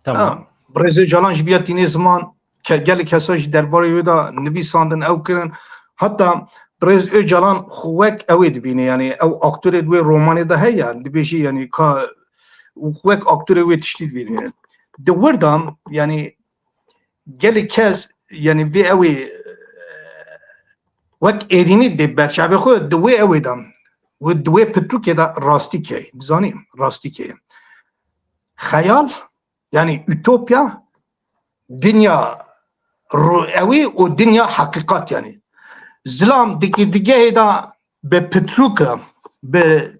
Tamam. Ha, Birêz Ocalan jî viya tînê ziman, ke-, gelek kesa jî derbarê wê de nivîsandin ew kirin. Heta Birêz Ocalan xwe wek ew ê dibîne, yani ew aktorê di wê romanê de heye, dibêjî yani ka wek aktorê wê tiştî dibîne. Di wir de yani gelek kes yani vê ew ê wek êrînî dê berçavê xwe di wê ew ê de û di wê pitrûkê de rastî key. Dizanî rastî key. Xeyal, yani ütopya, dinya ru-, ewî û dinya heqîqat yani. Zilam di girtîgehê de bi pitrûka, bi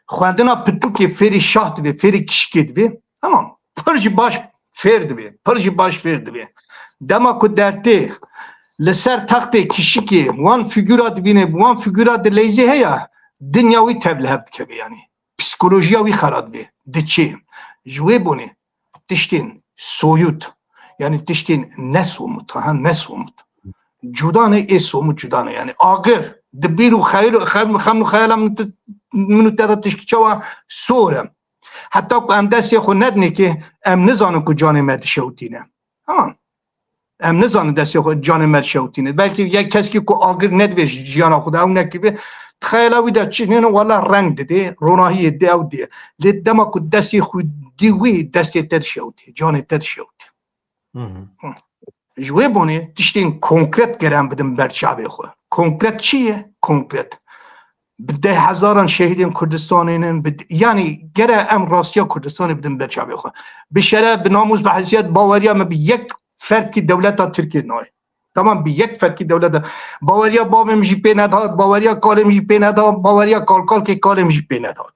xwendina pitrûkê fêrî şah dibê, fêrî kişikê dibê. Tamam. Pir jî baş fêr dibê. Pir jî baş fêr dibê. Dema ku dertê li ser textê kişikê wan fîgura dibîne, bi wan fîgura dileyzê heye, dinya wî tev li hev dikeve yani. Psîkolojiya wî xera dibê, diçê. Ji wê bonê tiştên soyut, yani tiştên nesomut, ha, nesomut. Cuda ne, ê somut cuda ne. Yani agir, di bîr û xeyal, xem, xem û xeyala min tu, min û te de tişkî çawa sor e. Heta ku em destê xwe nedinê kê, em nizanin ku canê me dişewitîne. Tamam. Em nizanin destê xwe, canê me dişewitîne. Belkî yek keskî ku agir nedivê ji jiyana xwe de ew nekiribe, di xeyala wî de çi nêne, wela reng didê, ronahiyê dê ew dê. Lê dema ku destê xwe dî wî, destê te dişewitê, canê te dişewitê. Hı hı. Hı. Ji wê bonê tiştên konkret gere em bidin ber çavê xwe. Konkret çi ye? Konkret. Bi deh hezaran şehîdên Kurdistanê ne, bi, yani gere em rastiya Kurdistanê bidin ber çavê xwe. Bi şeref, bi namûs, bi heysiyet, baweriya me bi yek ferdkî dewleta Tirkiyê nayê. Tamam, bi yek ferdkî dewleta. Baweriya bavê min jî pê nedat, baweriya kalê min jî pê nedat, baweriya kalkalkê kalê min jî pê nedat.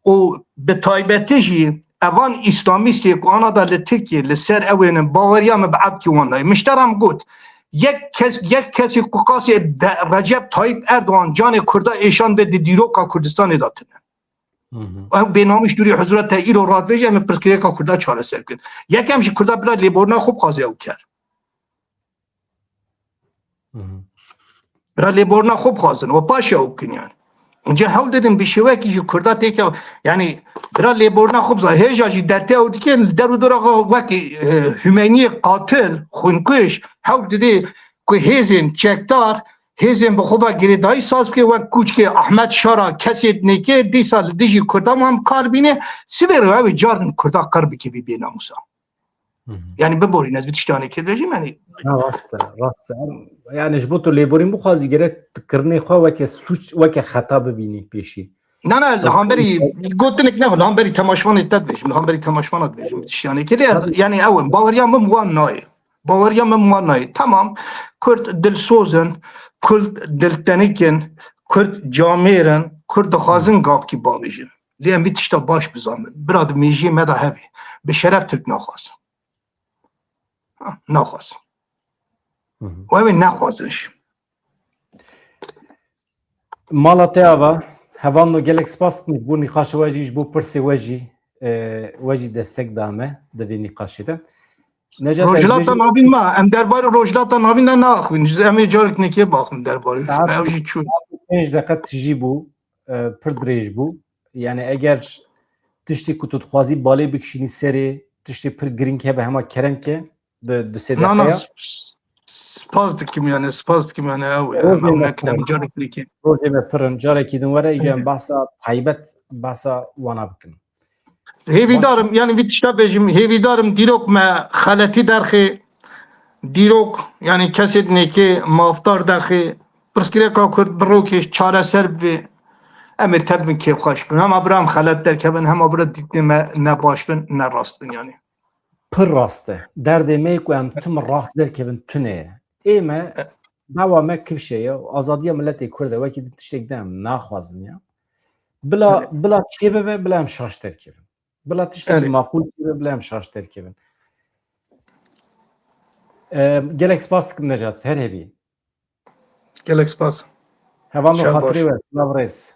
Û bi taybetî jî evan îslamîstê ku ana da li Tirkiyê li ser ew ênin, baweriya min bi evkî wan nayê. Min ji te re min got, yek kes, yek kesê ku qasê de Recep Tayyip Erdogan canê Kurda êşan ve di dîroka Kurdistanê de tune. Hı hı. Ew bênamî ji dûrî huzura te îro radibêje, em ê pirsgirêka Kurda çareser bikin. Yekem ji Kurda bila lêborina xwe bixwaze ew ker. Hı hı. Bira lêborina xwe bixwazin û paşê ew bikin yani. Înca hewl didin bi şêwekî ji Kurda têke, yani bira lêborina xwe biza. Hêja jî dertê ew dikin, li der û dora xwe wekî, e, Hümeyniyê qatil, xwinkuj, hewl didê ku hêzên çekdar, hêzên bi xwe ve girêdayî saz bike, wek kûçkê Ahmet Şara kesê dinêke, dîsa li dijî Kurda wan bi kar bîne, sivê re ew ê carin Kurda qir bike vî bênamûsa. Hı hı. Yani biborîne, ez vî tiştanê kê dibêjim, yani. Na, rast e, rast e. Em, yani ji bo tu lêborîn bixwazî gerek tu kirinê xwe weke sûc, weke xeta bibînî pêşî. Na, na, li hemberî gotinek ne, li hemberî temaşvanê te dibêjim, li hemberî temaşvana dibêjim, vî tiştanê kê de, yani ew in, baweriya min wan nayê. Baweriya min wan nayê. Tamam, Kurd dilsoz in, Kurd diltenik in, Kurd camêr in, Kurd dixwazin gavkî bavêjin. Lê em vî tişta baş bizanin. Bira di mêjiyê me de hevê. Bi şeref Tirk naxwazin. Ha, naxwazin. Hı hı. Û ew ê nexwazin jî. Mala te ava, hevalno, gelek spas dikim ji bo nîqaşê we jî, ji bo pirsê we jî, e, we jî destek da me di vê nîqaşê de. Necat, ez Rojhilata bêjim- Navîn ma, em derbarê Rojhilata Navîn de naxwîn. Ji em ê carek nekê baxin derbarê. Saet Ew jî çû. pênc deqe tijî bû, e, pir dirêj bû. Yani eger tiştê ku tu dixwazî balê bikişînî serê, tiştê pir girîng hebe, hema kerem ke, di, di sê Na, na, deqeya. sp-, sp-, spas dikim yani, spas dikim yani, ew, Rojê em, ew me nekin, em pir- carek nekê. Rojê me pirin, carekî din were, îca em Evet. behsa taybet, behsa wana bikin. Hêvîdarim, yani vî tişta bêjim, hêvîdarim dîrok me xeletî derxê, dîrok, yani kesê nekê mafdar derxê, pirsgirêka Kurd bi rokê çareser bivê, em ê tevin kêfxweş bin. Hema bira em xelet derkevin, hema bira dîtinê me ne baş bin, ne rast bin yani. Pir rast e. Derdê me yê ku em tim rast derkevin tune ye. Ê me, dawa me kifşe ye. Azadiya miletê Kurd e. Wekî din tiştek din em naxwazin ya. Bila, Evet. bila çê bibe, bila em şaş derkevin. Bila tiştekî Evet. maqûl çê bibe, bila em şaş derkevin. E, gelek spas dikim Necat. Her hebî. Gelek spas. Hevalno, Şev baş. Xatirê we, silav rêz.